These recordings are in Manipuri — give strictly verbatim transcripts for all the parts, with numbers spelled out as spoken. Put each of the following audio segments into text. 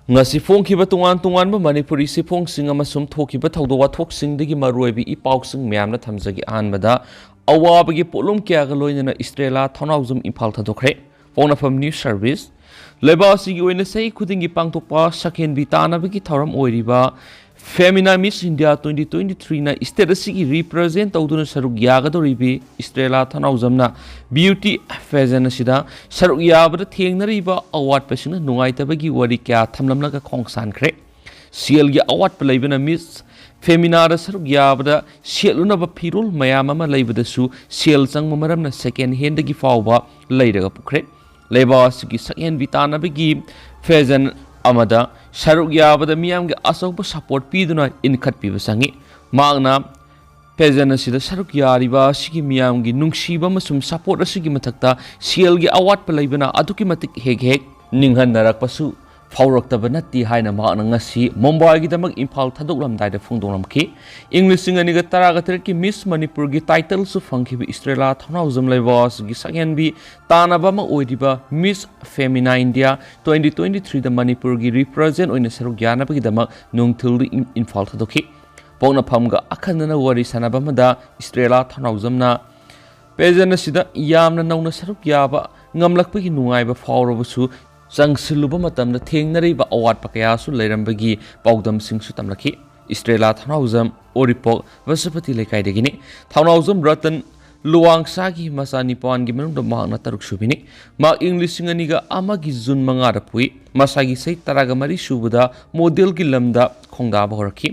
ꯉꯁꯤ ꯐꯣꯡꯈꯤꯕ ꯇꯣꯉꯥꯟ ꯇꯣꯉꯥꯟꯕ ꯃꯅꯤꯄꯨꯔꯤ ꯁꯤꯐꯣꯡꯁꯤꯡ ꯑꯃꯁꯨꯡ ꯊꯣꯛꯈꯤꯕ ꯊꯧꯗꯣꯛ ꯋꯥꯊꯣꯛꯁꯤꯡꯗꯒꯤ ꯃꯔꯨꯑꯣꯏꯕ ꯏ ꯄꯥꯎꯁꯤꯡ ꯃꯌꯥꯝꯅ ꯊꯝꯖꯒꯦ꯫ ꯑꯍꯥꯟꯕꯗ, ꯑꯋꯥꯕꯒꯤ ꯄꯣꯠꯂꯨꯝ ꯀꯌꯥꯒ ꯂꯣꯏꯅꯅ ꯏꯁꯇ꯭ꯔꯦꯂꯥ ꯊꯧꯅꯥꯎꯖꯝ ꯏꯝꯐꯥꯜ ꯊꯥꯗꯣꯛꯈ꯭ꯔꯦ꯫ ꯄꯣꯛꯅꯐꯝ ꯅ꯭ꯌꯨꯁ ꯁꯔꯚꯤꯁ꯫ ꯂꯩꯕꯥꯛ ꯑꯁꯤꯒꯤ ꯑꯣꯏꯅ ꯆꯍꯤ ꯈꯨꯗꯤꯡꯒꯤ ꯄꯥꯡꯊꯣꯛꯄ ꯁꯛꯍꯦꯟꯕꯤ ꯇꯥꯟꯅꯕꯒꯤ ꯊꯧꯔꯝ ꯑꯣꯏꯔꯤꯕ ꯐꯦꯃꯤꯅꯥ ꯃꯤꯁ ꯏꯟꯗꯤꯌꯥ ꯇ꯭ꯋꯦꯟꯇꯤ ꯇ꯭ꯋꯦꯟꯇꯤ ꯊ꯭ꯔꯤꯅ ꯏꯁꯇꯦꯠ ꯑꯁꯤꯒꯤ ꯔꯤꯄ꯭ꯔꯖꯦꯟ ꯇꯧꯗꯨꯅ ꯁꯔꯨꯛ ꯌꯥꯒꯗꯧꯔꯤꯕꯤ ꯏꯁꯇ꯭ꯔꯦꯂꯥ ꯊꯧꯅꯥꯎꯖꯝꯅ ꯕ꯭ꯌꯨꯇꯤ ꯐꯦꯖꯟ ꯑꯁꯤꯗ ꯁꯔꯨꯛ ꯌꯥꯕꯗ ꯊꯦꯡꯅꯔꯤꯕ ꯑꯋꯥꯠꯄꯁꯤꯡꯅ ꯅꯨꯡꯉꯥꯏꯇꯕꯒꯤ ꯋꯥꯔꯤ ꯀꯌꯥ ꯊꯝꯂꯝꯂꯒ ꯈꯣꯡ ꯁꯥꯟꯈ꯭ꯔꯦ꯫ ꯁꯦꯜꯒꯤ ꯑꯋꯥꯠꯄ ꯂꯩꯕꯅ ꯃꯤꯁ ꯐꯦꯃꯤꯅꯥꯗ ꯁꯔꯨꯛ ꯌꯥꯕꯗ ꯁꯦꯠꯂꯨꯅꯕ ꯐꯤꯔꯣꯜ ꯃꯌꯥꯝ ꯑꯃ ꯂꯩꯕꯗꯁꯨ ꯁꯦꯜ ꯆꯪꯕ ꯃꯔꯝꯅ ꯁꯦꯀꯦꯟ ꯍꯦꯟꯗꯒꯤ ꯐꯥꯎꯕ ꯂꯩꯔꯒ ꯄꯨꯈ꯭ꯔꯦ꯫ ꯂꯩꯕꯥꯛ ꯑꯁꯤꯒꯤ ꯁꯛꯍꯦꯟꯕꯤ ꯇꯥꯟꯅꯕꯒꯤ ꯐꯦꯖꯟ ꯑꯃꯗ ꯁꯔꯨꯛ ꯌꯥꯕꯗ ꯃꯤꯌꯥꯝꯒꯤ ꯑꯆꯧꯕ ꯁꯄꯣꯔꯠ ꯄꯤꯗꯨꯅ ꯏꯟꯈꯠꯄꯤꯕ ꯆꯪꯏ꯫ ꯃꯍꯥꯛꯅ ꯐꯦꯖꯟ ꯑꯁꯤꯗ ꯁꯔꯨꯛ ꯌꯥꯔꯤꯕ ꯑꯁꯤꯒꯤ ꯃꯤꯌꯥꯝꯒꯤ ꯅꯨꯡꯁꯤꯕ ꯑꯃꯁꯨꯡ ꯁꯄꯣꯔꯠ ꯑꯁꯤꯒꯤ ꯃꯊꯛꯇ ꯁꯦꯜꯒꯤ ꯑꯋꯥꯠꯄ ꯂꯩꯕꯅ ꯑꯗꯨꯛꯀꯤ ꯃꯇꯤꯛ ꯍꯦꯛ ꯍꯦꯛ ꯅꯤꯡꯍꯟꯅꯔꯛꯄꯁꯨ ꯐꯥꯎꯔꯛꯇꯕ ꯅꯠꯇꯦ ꯍꯥꯏꯅ ꯃꯍꯥꯛꯅ ꯉꯁꯤ ꯃꯨꯝꯕꯥꯏꯒꯤꯗꯃꯛ ꯏꯝꯐꯥꯜ ꯊꯥꯗꯣꯛꯂꯝꯗꯥꯏꯗ ꯐꯣꯡꯗꯣꯛꯂꯝꯈꯤ꯫ ꯏꯪ ꯂꯤꯁꯤꯡ ꯑꯅꯤꯒ ꯇꯔꯥꯒ ꯇꯔꯦꯠꯀꯤ ꯃꯤꯁ ꯃꯅꯤꯄꯨꯔꯒꯤ ꯇꯥꯏꯇꯜꯁꯨ ꯐꯪꯈꯤꯕ ꯏꯁꯇ꯭ꯔꯦꯂꯥ ꯊꯧꯅꯥꯎꯖꯝ ꯂꯩꯕꯥꯛ ꯑꯁꯤꯒꯤ ꯁꯛꯍꯦꯟꯕꯤ ꯇꯥꯟꯅꯕ ꯑꯃ ꯑꯣꯏꯔꯤꯕ ꯃꯤꯁ ꯐꯦꯃꯤꯅꯥ ꯏꯟꯗꯤꯌꯥ ꯇ꯭ꯋꯦꯟꯇꯤ ꯇ꯭ꯋꯦꯟꯇꯤ ꯊ꯭ꯔꯤꯗ ꯃꯅꯤꯄꯨꯔꯒꯤ ꯔꯤꯄ꯭ꯔꯖꯦꯟ ꯑꯣꯏꯅ ꯁꯔꯨꯛ ꯌꯥꯅꯕꯒꯤꯗꯃꯛ ꯅꯨꯡꯊꯤꯜꯗ ꯏꯝ-, ꯏꯝꯐꯥꯜ ꯊꯥꯗꯣꯛꯈꯤ꯫ ꯄꯣꯛꯅꯐꯝꯒ ꯑꯈꯟꯅꯅ ꯋꯥꯔꯤ ꯁꯥꯟꯅꯕ ꯑꯃꯗ ꯏꯁꯇ꯭ꯔꯦꯂꯥ ꯊꯧꯅꯥꯎꯖꯝꯅ ꯄꯦꯖꯦꯟ ꯑꯁꯤꯗ ꯌꯥꯝꯅ ꯅꯧꯅ ꯁꯔꯨꯛ ꯌꯥꯕ ꯉꯝꯂꯛꯄꯒꯤ ꯅꯨꯡꯉꯥꯏꯕ ꯐꯥꯎꯔꯕꯁꯨ, ꯆꯪꯁꯤꯜꯂꯨꯕ ꯃꯇꯝꯗ ꯊꯦꯡꯅꯔꯤꯕ ꯑꯋꯥꯠꯄ ꯀꯌꯥꯁꯨ ꯂꯩꯔꯝꯕꯒꯤ ꯄꯥꯎꯗꯝꯁꯤꯡꯁꯨ ꯇꯝꯂꯛꯈꯤ꯫ ꯏꯁꯇ꯭ꯔꯦꯂꯥ ꯊꯧꯅꯥꯎꯖꯝ, ꯎꯔꯤꯄꯣꯛ, ꯕꯁꯨꯄꯇꯤ ꯂꯩꯀꯥꯏꯗꯒꯤꯅꯤ꯫ ꯊꯧꯅꯥꯎꯖꯝ ꯔꯇꯟ ꯂꯨꯋꯥꯡꯁꯥꯒꯤ ꯃꯆꯥ ꯅꯤꯄꯥꯟꯒꯤ ꯃꯅꯨꯡꯗ ꯃꯍꯥꯛꯅ ꯇꯔꯨꯛ ꯁꯨꯕꯤꯅꯤ꯫ ꯃꯍꯥꯛ ꯏꯪ ꯂꯤꯁꯤꯡ ꯑꯅꯤꯒ ꯑꯃꯒꯤ ꯖꯨꯟ ꯃꯉꯥꯗ ꯄꯣꯛꯏ꯫ ꯃꯁꯥꯒꯤ ꯆꯍꯤ ꯇꯔꯥꯒ ꯃꯔꯤ ꯁꯨꯕꯗ ꯃꯣꯗꯦꯜꯒꯤ ꯂꯝꯗ ꯈꯣꯡꯗꯥꯕ ꯍꯧꯔꯛꯈꯤ꯫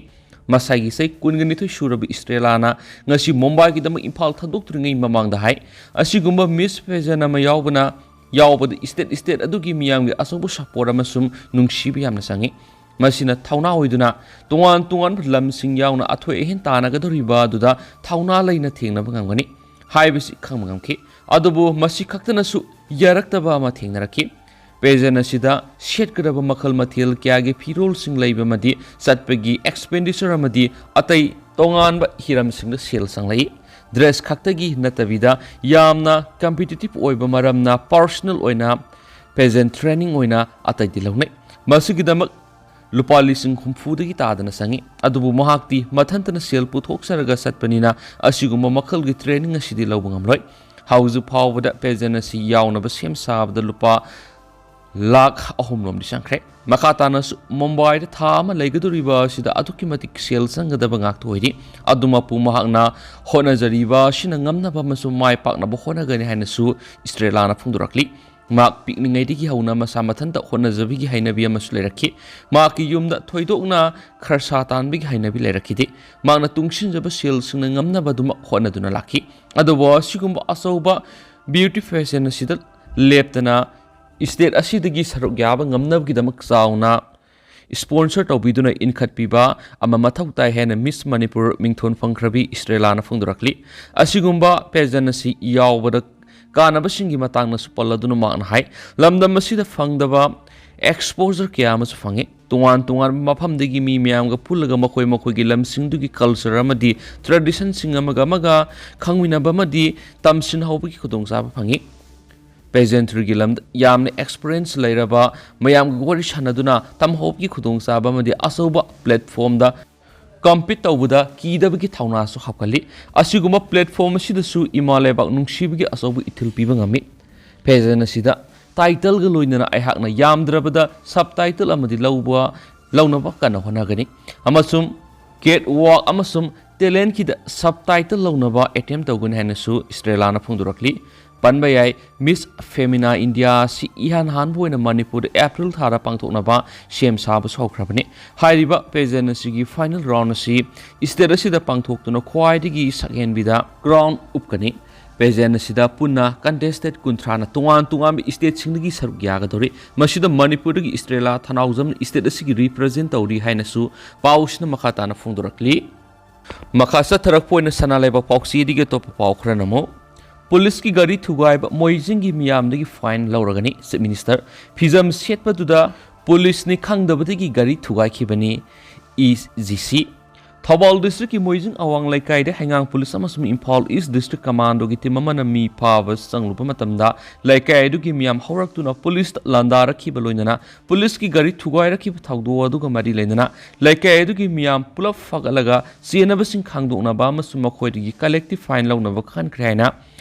ꯃꯁꯥꯒꯤ ꯆꯍꯤ ꯀꯨꯟꯒ ꯅꯤꯊꯣꯏ ꯁꯨꯔꯕ ꯏꯁꯇ꯭ꯔꯦꯂꯥꯅ ꯉꯁꯤ ꯃꯨꯝꯕꯥꯏꯒꯤꯗꯃꯛ ꯏꯝꯐꯥꯜ ꯊꯥꯗꯣꯛꯇ꯭ꯔꯤꯉꯩ ꯃꯃꯥꯡꯗ ꯍꯥꯏ, ꯑꯁꯤꯒꯨꯝꯕ ꯃꯤꯁ ꯐꯦꯖꯟ ꯑꯃ ꯌꯥꯎꯕꯅ, ꯌꯥꯎꯕꯗ ꯏꯁꯇꯦꯠ ꯏꯁꯇꯦꯠ ꯑꯗꯨꯒꯤ ꯃꯤꯌꯥꯝꯒꯤ ꯑꯆꯧꯕ ꯁꯄꯣꯔꯠ ꯑꯃꯁꯨꯡ ꯅꯨꯡꯁꯤꯕ ꯌꯥꯝꯅ ꯆꯪꯏ꯫ ꯃꯁꯤꯅ ꯊꯧꯅꯥ ꯑꯣꯏꯗꯨꯅ ꯇꯣꯉꯥꯟ ꯇꯣꯉꯥꯟꯕ ꯂꯝꯁꯤꯡ ꯌꯥꯎꯅ ꯑꯊꯣꯏ ꯑꯍꯦꯟ ꯇꯥꯟꯅꯒꯗꯧꯔꯤꯕ ꯑꯗꯨꯗ ꯊꯧꯅꯥ ꯂꯩꯅ ꯊꯦꯡꯅꯕ ꯉꯝꯒꯅꯤ ꯍꯥꯏꯕꯁꯤ ꯈꯪꯕ ꯉꯝꯈꯤ꯫ ꯑꯗꯨꯕꯨ ꯃꯁꯤ ꯈꯛꯇꯅꯁꯨ ꯌꯥꯔꯛꯇꯕ ꯑꯃ ꯊꯦꯡꯅꯔꯛꯈꯤ꯫ ꯄꯦꯖꯦꯟ ꯑꯁꯤꯗ ꯁꯦꯠꯀꯗꯕ ꯃꯈꯜ ꯃꯊꯦꯜ ꯀꯌꯥꯒꯤ ꯐꯤꯔꯣꯜꯁꯤꯡ ꯂꯩꯕ ꯑꯃꯗꯤ ꯆꯠꯄꯒꯤ ꯑꯦꯛꯁꯄꯦꯟꯗꯤꯆꯔ ꯑꯃꯗꯤ ꯑꯇꯩ ꯇꯣꯉꯥꯟꯕ ꯍꯤꯔꯝꯁꯤꯡꯗ ꯁꯦꯜ ꯆꯪꯂꯛꯏ꯫ ꯗ꯭ꯔꯦꯁ ꯈꯛꯇꯒꯤ ꯅꯠꯇꯕꯤꯗ ꯌꯥꯝꯅ ꯀꯝꯄꯤꯇꯤꯇꯤꯞ ꯑꯣꯏꯕ ꯃꯔꯝꯅ ꯄꯥꯔꯁꯣꯅꯦꯜ ꯑꯣꯏꯅ ꯄꯦꯖꯦꯟ ꯇ꯭ꯔꯦꯅꯤꯡ ꯑꯣꯏꯅ ꯑꯇꯩꯗꯤ ꯂꯧꯅꯩ꯫ ꯃꯁꯤꯒꯤꯗꯃꯛ ꯂꯨꯄꯥ ꯂꯤꯁꯤꯡ ꯍꯨꯝꯐꯨꯗꯒꯤ ꯇꯥꯗꯅ ꯆꯪꯏ꯫ ꯑꯗꯨꯕꯨ ꯃꯍꯥꯛꯇꯤ ꯃꯊꯟꯇꯅ ꯁꯦꯜ ꯄꯨꯊꯣꯛꯆꯔꯒ ꯆꯠꯄꯅꯤꯅ ꯑꯁꯤꯒꯨꯝꯕ ꯃꯈꯜꯒꯤ ꯇ꯭ꯔꯦꯅꯤꯡ ꯑꯁꯤꯗꯤ ꯂꯧꯕ ꯉꯝꯂꯣꯏ꯫ ꯍꯧꯖꯤꯛ ꯐꯥꯎꯕꯗ ꯄꯦꯖꯦꯟ ꯑꯁꯤ ꯌꯥꯎꯅꯕ ꯁꯦꯝ ꯁꯥꯕꯗ ꯂꯨꯄꯥ ꯂꯥꯈ ꯑꯍꯨꯝ ꯂꯣꯝꯗꯤ ꯆꯪꯈ꯭ꯔꯦ꯫ ꯃꯈꯥ ꯇꯥꯅꯁꯨ ꯃꯨꯝꯕꯥꯏꯗ ꯊꯥ ꯑꯃ ꯂꯩꯒꯗꯧꯔꯤꯕ ꯑꯁꯤꯗ ꯑꯗꯨꯛꯀꯤ ꯃꯇꯤꯛ ꯁꯦꯜ ꯆꯪꯒꯗꯕ ꯉꯥꯛꯇ ꯑꯣꯏꯔꯤ꯫ ꯑꯗꯨꯃꯛꯄꯨ ꯃꯍꯥꯛꯅ ꯍꯣꯠꯅꯖꯔꯤꯕ ꯑꯁꯤꯅ ꯉꯝꯅꯕ ꯑꯃꯁꯨꯡ ꯃꯥꯏ ꯄꯥꯛꯅꯕ ꯍꯣꯠꯅꯒꯅꯤ ꯍꯥꯏꯅꯁꯨ ꯏꯁꯇ꯭ꯔꯦꯂꯥꯅ ꯐꯣꯡꯗꯣꯔꯛꯂꯤ꯫ ꯃꯍꯥꯛ ꯄꯤꯛꯂꯤꯉꯩꯗꯒꯤ ꯍꯧꯅ ꯃꯁꯥ ꯃꯊꯟꯇ ꯍꯣꯠꯅꯖꯕꯒꯤ ꯍꯩꯅꯕꯤ ꯑꯃꯁꯨ ꯂꯩꯔꯛꯈꯤ꯫ ꯃꯍꯥꯛꯀꯤ ꯌꯨꯝꯗ ꯊꯣꯏꯗꯣꯛꯅ ꯈꯔꯁꯥ ꯇꯥꯟꯕꯒꯤ ꯍꯩꯅꯕꯤ ꯂꯩꯔꯛꯈꯤꯗꯦ꯫ ꯃꯍꯥꯛꯅ ꯇꯨꯡꯁꯤꯟꯖꯕ ꯁꯦꯜꯁꯤꯡꯅ ꯉꯝꯅꯕ ꯑꯗꯨꯃꯛ ꯍꯣꯠꯅꯗꯨꯅ ꯂꯥꯛꯈꯤ꯫ ꯑꯗꯨꯕꯨ ꯑꯁꯤꯒꯨꯝꯕ ꯑꯆꯧꯕ ꯕ꯭ꯌꯨꯇꯤ ꯐꯦꯁꯟ ꯑꯁꯤꯗ ꯂꯦꯞꯇꯅ ꯏꯁꯇꯦꯠ ꯑꯁꯤꯗꯒꯤ ꯁꯔꯨꯛ ꯌꯥꯕ ꯉꯝꯅꯕꯒꯤꯗꯃꯛ ꯆꯥꯎꯅ ꯏꯁꯄꯣꯟꯁꯔ ꯇꯧꯕꯤꯗꯨꯅ ꯏꯟꯈꯠꯄꯤꯕ ꯑꯃ ꯃꯊꯧ ꯇꯥꯏ ꯍꯥꯏꯅ ꯃꯤꯁ ꯃꯅꯤꯄꯨꯔ ꯃꯤꯡꯊꯣꯟ ꯐꯪꯈ꯭ꯔꯕꯤ ꯏꯁꯇ꯭ꯔꯦꯂꯥꯅ ꯐꯣꯡꯗꯣꯔꯛꯂꯤ꯫ ꯑꯁꯤꯒꯨꯝꯕ ꯄꯦꯖꯦꯟ ꯑꯁꯤ ꯌꯥꯎꯕꯗ ꯀꯥꯟꯅꯕꯁꯤꯡꯒꯤ ꯃꯇꯥꯡꯗꯁꯨ ꯄꯜꯂꯗꯨꯅ ꯃꯍꯥꯛꯅ ꯍꯥꯏ, ꯂꯝꯗꯝ ꯑꯁꯤꯗ ꯐꯪꯗꯕ ꯑꯦꯛꯁꯄꯣꯖꯔ ꯀꯌꯥ ꯑꯃꯁꯨ ꯐꯪꯉꯤ꯫ ꯇꯣꯉꯥꯟ ꯇꯣꯉꯥꯟꯕ ꯃꯐꯝꯗꯒꯤ ꯃꯤ ꯃꯌꯥꯝꯒ ꯄꯨꯜꯂꯒ ꯃꯈꯣꯏ ꯃꯈꯣꯏꯒꯤ ꯂꯝꯁꯤꯡꯗꯨꯒꯤ ꯀꯜꯆꯔ ꯑꯃꯗꯤ ꯇ꯭ꯔꯦꯗꯤꯁꯟꯁꯤꯡ ꯑꯃꯒ ꯑꯃꯒ ꯈꯪꯃꯤꯟꯅꯕ ꯑꯃꯗꯤ ꯇꯝꯁꯤꯟꯍꯧꯕꯒꯤ ꯈꯨꯗꯣꯡꯆꯥꯕ ꯐꯪꯉꯤ꯫ ꯄꯦꯖꯦꯟꯇ꯭ꯔꯤꯒꯤ ꯂꯝꯗ ꯌꯥꯝꯅ ꯑꯦꯛꯁꯄꯔꯤꯌꯦꯟꯁ ꯂꯩꯔꯕ ꯃꯌꯥꯝꯒ ꯋꯥꯔꯤ ꯁꯥꯟꯅꯗꯨꯅ ꯇꯝꯍꯧꯕꯒꯤ ꯈꯨꯗꯣꯡꯆꯥꯕ ꯑꯃꯗꯤ ꯑꯆꯧꯕ ꯄ꯭ꯂꯦꯠꯐꯣꯝꯗ ꯀꯝꯄꯤꯠ ꯇꯧꯕꯗ ꯀꯤꯗꯕꯒꯤ ꯊꯧꯅꯥꯁꯨ ꯍꯥꯞꯀꯠꯂꯤ꯫ ꯑꯁꯤꯒꯨꯝꯕ ꯄ꯭ꯂꯦꯠꯐꯣꯝ ꯑꯁꯤꯗꯁꯨ ꯏꯃꯥ ꯂꯩꯕꯥꯛ ꯅꯨꯡꯁꯤꯕꯒꯤ ꯑꯆꯧꯕ ꯏꯊꯤꯜ ꯄꯤꯕ ꯉꯝꯃꯤ꯫ ꯄꯦꯖꯦꯟ ꯑꯁꯤꯗ ꯇꯥꯏꯇꯜꯒ ꯂꯣꯏꯅꯅ ꯑꯩꯍꯥꯛꯅ ꯌꯥꯝꯗ꯭ꯔꯕꯗ ꯁꯕ ꯇꯥꯏꯇꯜ ꯑꯃꯗꯤ ꯂꯧꯕ, ꯂꯧꯅꯕ ꯀꯟꯅ ꯍꯣꯠꯅꯒꯅꯤ ꯑꯃꯁꯨꯡ ꯀꯦꯠ ꯋꯥꯛ ꯑꯃꯁꯨꯡ ꯇꯦꯂꯦꯟꯠꯀꯤꯗ ꯁꯕ ꯇꯥꯏꯇꯜ ꯂꯧꯅꯕ ꯑꯦꯇꯦꯝ ꯇꯧꯒꯅꯤ ꯍꯥꯏꯅꯁꯨ ꯏꯁꯇ꯭ꯔꯦꯂꯥꯅ ꯐꯣꯡꯗꯣꯔꯛꯂꯤ꯫ ꯄꯟꯕ ꯌꯥꯏ, ꯃꯤꯁ ꯐꯦꯃꯤꯅꯥ ꯏꯟꯗꯤꯌꯥ ꯑꯁꯤ ꯏꯍꯥꯟ ꯍꯥꯟꯕ ꯑꯣꯏꯅ ꯃꯅꯤꯄꯨꯔꯗ ꯑꯦꯄ꯭ꯔꯤꯜ ꯊꯥꯗ ꯄꯥꯡꯊꯣꯛꯅꯕ ꯁꯦꯝ ꯁꯥꯕꯁꯨ ꯍꯧꯈ꯭ꯔꯕꯅꯤ꯫ ꯍꯥꯏꯔꯤꯕ ꯄꯦꯖꯦꯟ ꯑꯁꯤꯒꯤ ꯐꯥꯏꯅꯦꯜ ꯔꯥꯎꯟ ꯑꯁꯤ ꯏꯁꯇꯦꯠ ꯑꯁꯤꯗ ꯄꯥꯡꯊꯣꯛꯇꯨꯅ ꯈ꯭ꯋꯥꯏꯗꯒꯤ ꯁꯛꯍꯦꯟꯕꯤꯗ ꯀ꯭ꯔꯥꯎꯟ ꯎꯞꯀꯅꯤ꯫ ꯄꯦꯖꯦꯟ ꯑꯁꯤꯗ ꯄꯨꯟꯅ ꯀꯟꯇꯦꯁꯇꯦꯠ ꯀꯨꯟꯊ꯭ꯔꯥꯅ ꯇꯣꯉꯥꯟ ꯇꯣꯉꯥꯟꯕ ꯏꯁꯇꯦꯠꯁꯤꯡꯗꯒꯤ ꯁꯔꯨꯛ ꯌꯥꯒꯗꯧꯔꯤ꯫ ꯃꯁꯤꯗ ꯃꯅꯤꯄꯨꯔꯗꯒꯤ ꯏꯁꯇ꯭ꯔꯦꯂꯥ ꯊꯅꯥꯎꯖꯝꯅ ꯏꯁꯇꯦꯠ ꯑꯁꯤꯒꯤ ꯔꯤꯄ꯭ꯔꯖꯦꯟ ꯇꯧꯔꯤ ꯍꯥꯏꯅꯁꯨ ꯄꯥꯎꯁꯤꯅ ꯃꯈꯥ ꯇꯥꯅ ꯐꯣꯡꯗꯣꯔꯛꯂꯤ꯫ ꯃꯈꯥ ꯆꯠꯊꯔꯛꯄ ꯑꯣꯏꯅ ꯁꯅꯥ ꯂꯩꯕꯥꯛ ꯄꯥꯎꯆꯦꯗꯒꯤ ꯑꯇꯣꯞꯄ ꯄꯥꯎ ꯈꯔꯅ ꯑꯃꯨꯛ, ꯄꯨꯂꯤꯁꯀꯤ ꯒꯥꯔꯤ ꯊꯨꯒꯥꯏꯕ, ꯃꯣꯏꯖꯤꯡꯒꯤ ꯃꯤꯌꯥꯝꯗꯒꯤ ꯐꯥꯏꯟ ꯂꯧꯔꯒꯅꯤ꯫ ꯆꯤꯐ ꯃꯤꯅꯤꯁꯇꯔ, ꯐꯤꯖꯝ ꯁꯦꯠꯄꯗꯨꯗ ꯄꯨꯂꯤꯁꯅꯤ ꯈꯪꯗꯕꯗꯒꯤ ꯒꯥꯔꯤ ꯊꯨꯒꯥꯏꯈꯤꯕꯅꯤ, ꯏ ꯖꯤ ꯁꯤ꯫ ꯊꯧꯕꯥꯜ ꯗꯤꯁꯇ꯭ꯔꯤꯛꯀꯤ ꯃꯣꯏꯖꯤꯡ ꯑꯋꯥꯡ ꯂꯩꯀꯥꯏꯗ ꯍꯩꯉꯥꯡ ꯄꯨꯂꯤꯁ ꯑꯃꯁꯨꯡ ꯏꯝꯐꯥꯜ ꯏꯁ ꯗꯤꯁꯇ꯭ꯔꯤꯛ ꯀꯃꯥꯟꯗꯣꯒꯤ ꯇꯤꯝ ꯑꯃꯅ ꯃꯤ ꯐꯥꯕ ꯆꯪꯂꯨꯕ ꯃꯇꯝꯗ, ꯂꯩꯀꯥꯏ ꯑꯗꯨꯒꯤ ꯃꯤꯌꯥꯝ ꯍꯧꯔꯛꯇꯨꯅ ꯄꯨꯂꯤꯁꯇ ꯂꯥꯟꯗꯥꯔꯛꯈꯤꯕ ꯂꯣꯏꯅꯅ ꯄꯨꯂꯤꯁꯀꯤ ꯒꯥꯔꯤ ꯊꯨꯒꯥꯏꯔꯛꯈꯤꯕ ꯊꯧꯗꯣꯛ ꯑꯗꯨꯒ ꯃꯔꯤ ꯂꯩꯅꯅ ꯂꯩꯀꯥꯏ ꯑꯗꯨꯒꯤ ꯃꯤꯌꯥꯝ ꯄꯨꯂꯞ ꯐꯒꯠꯂꯒ ꯆꯦꯟꯅꯕꯁꯤꯡ ꯈꯪꯗꯣꯛꯅꯕ ꯑꯃꯁꯨꯡ ꯃꯈꯣꯏꯗꯒꯤ ꯀꯂꯦꯛꯇꯤꯚ ꯐꯥꯏꯟ ꯂꯧꯅꯕ ꯈꯟꯈ꯭ꯔꯦ ꯍꯥꯏꯅ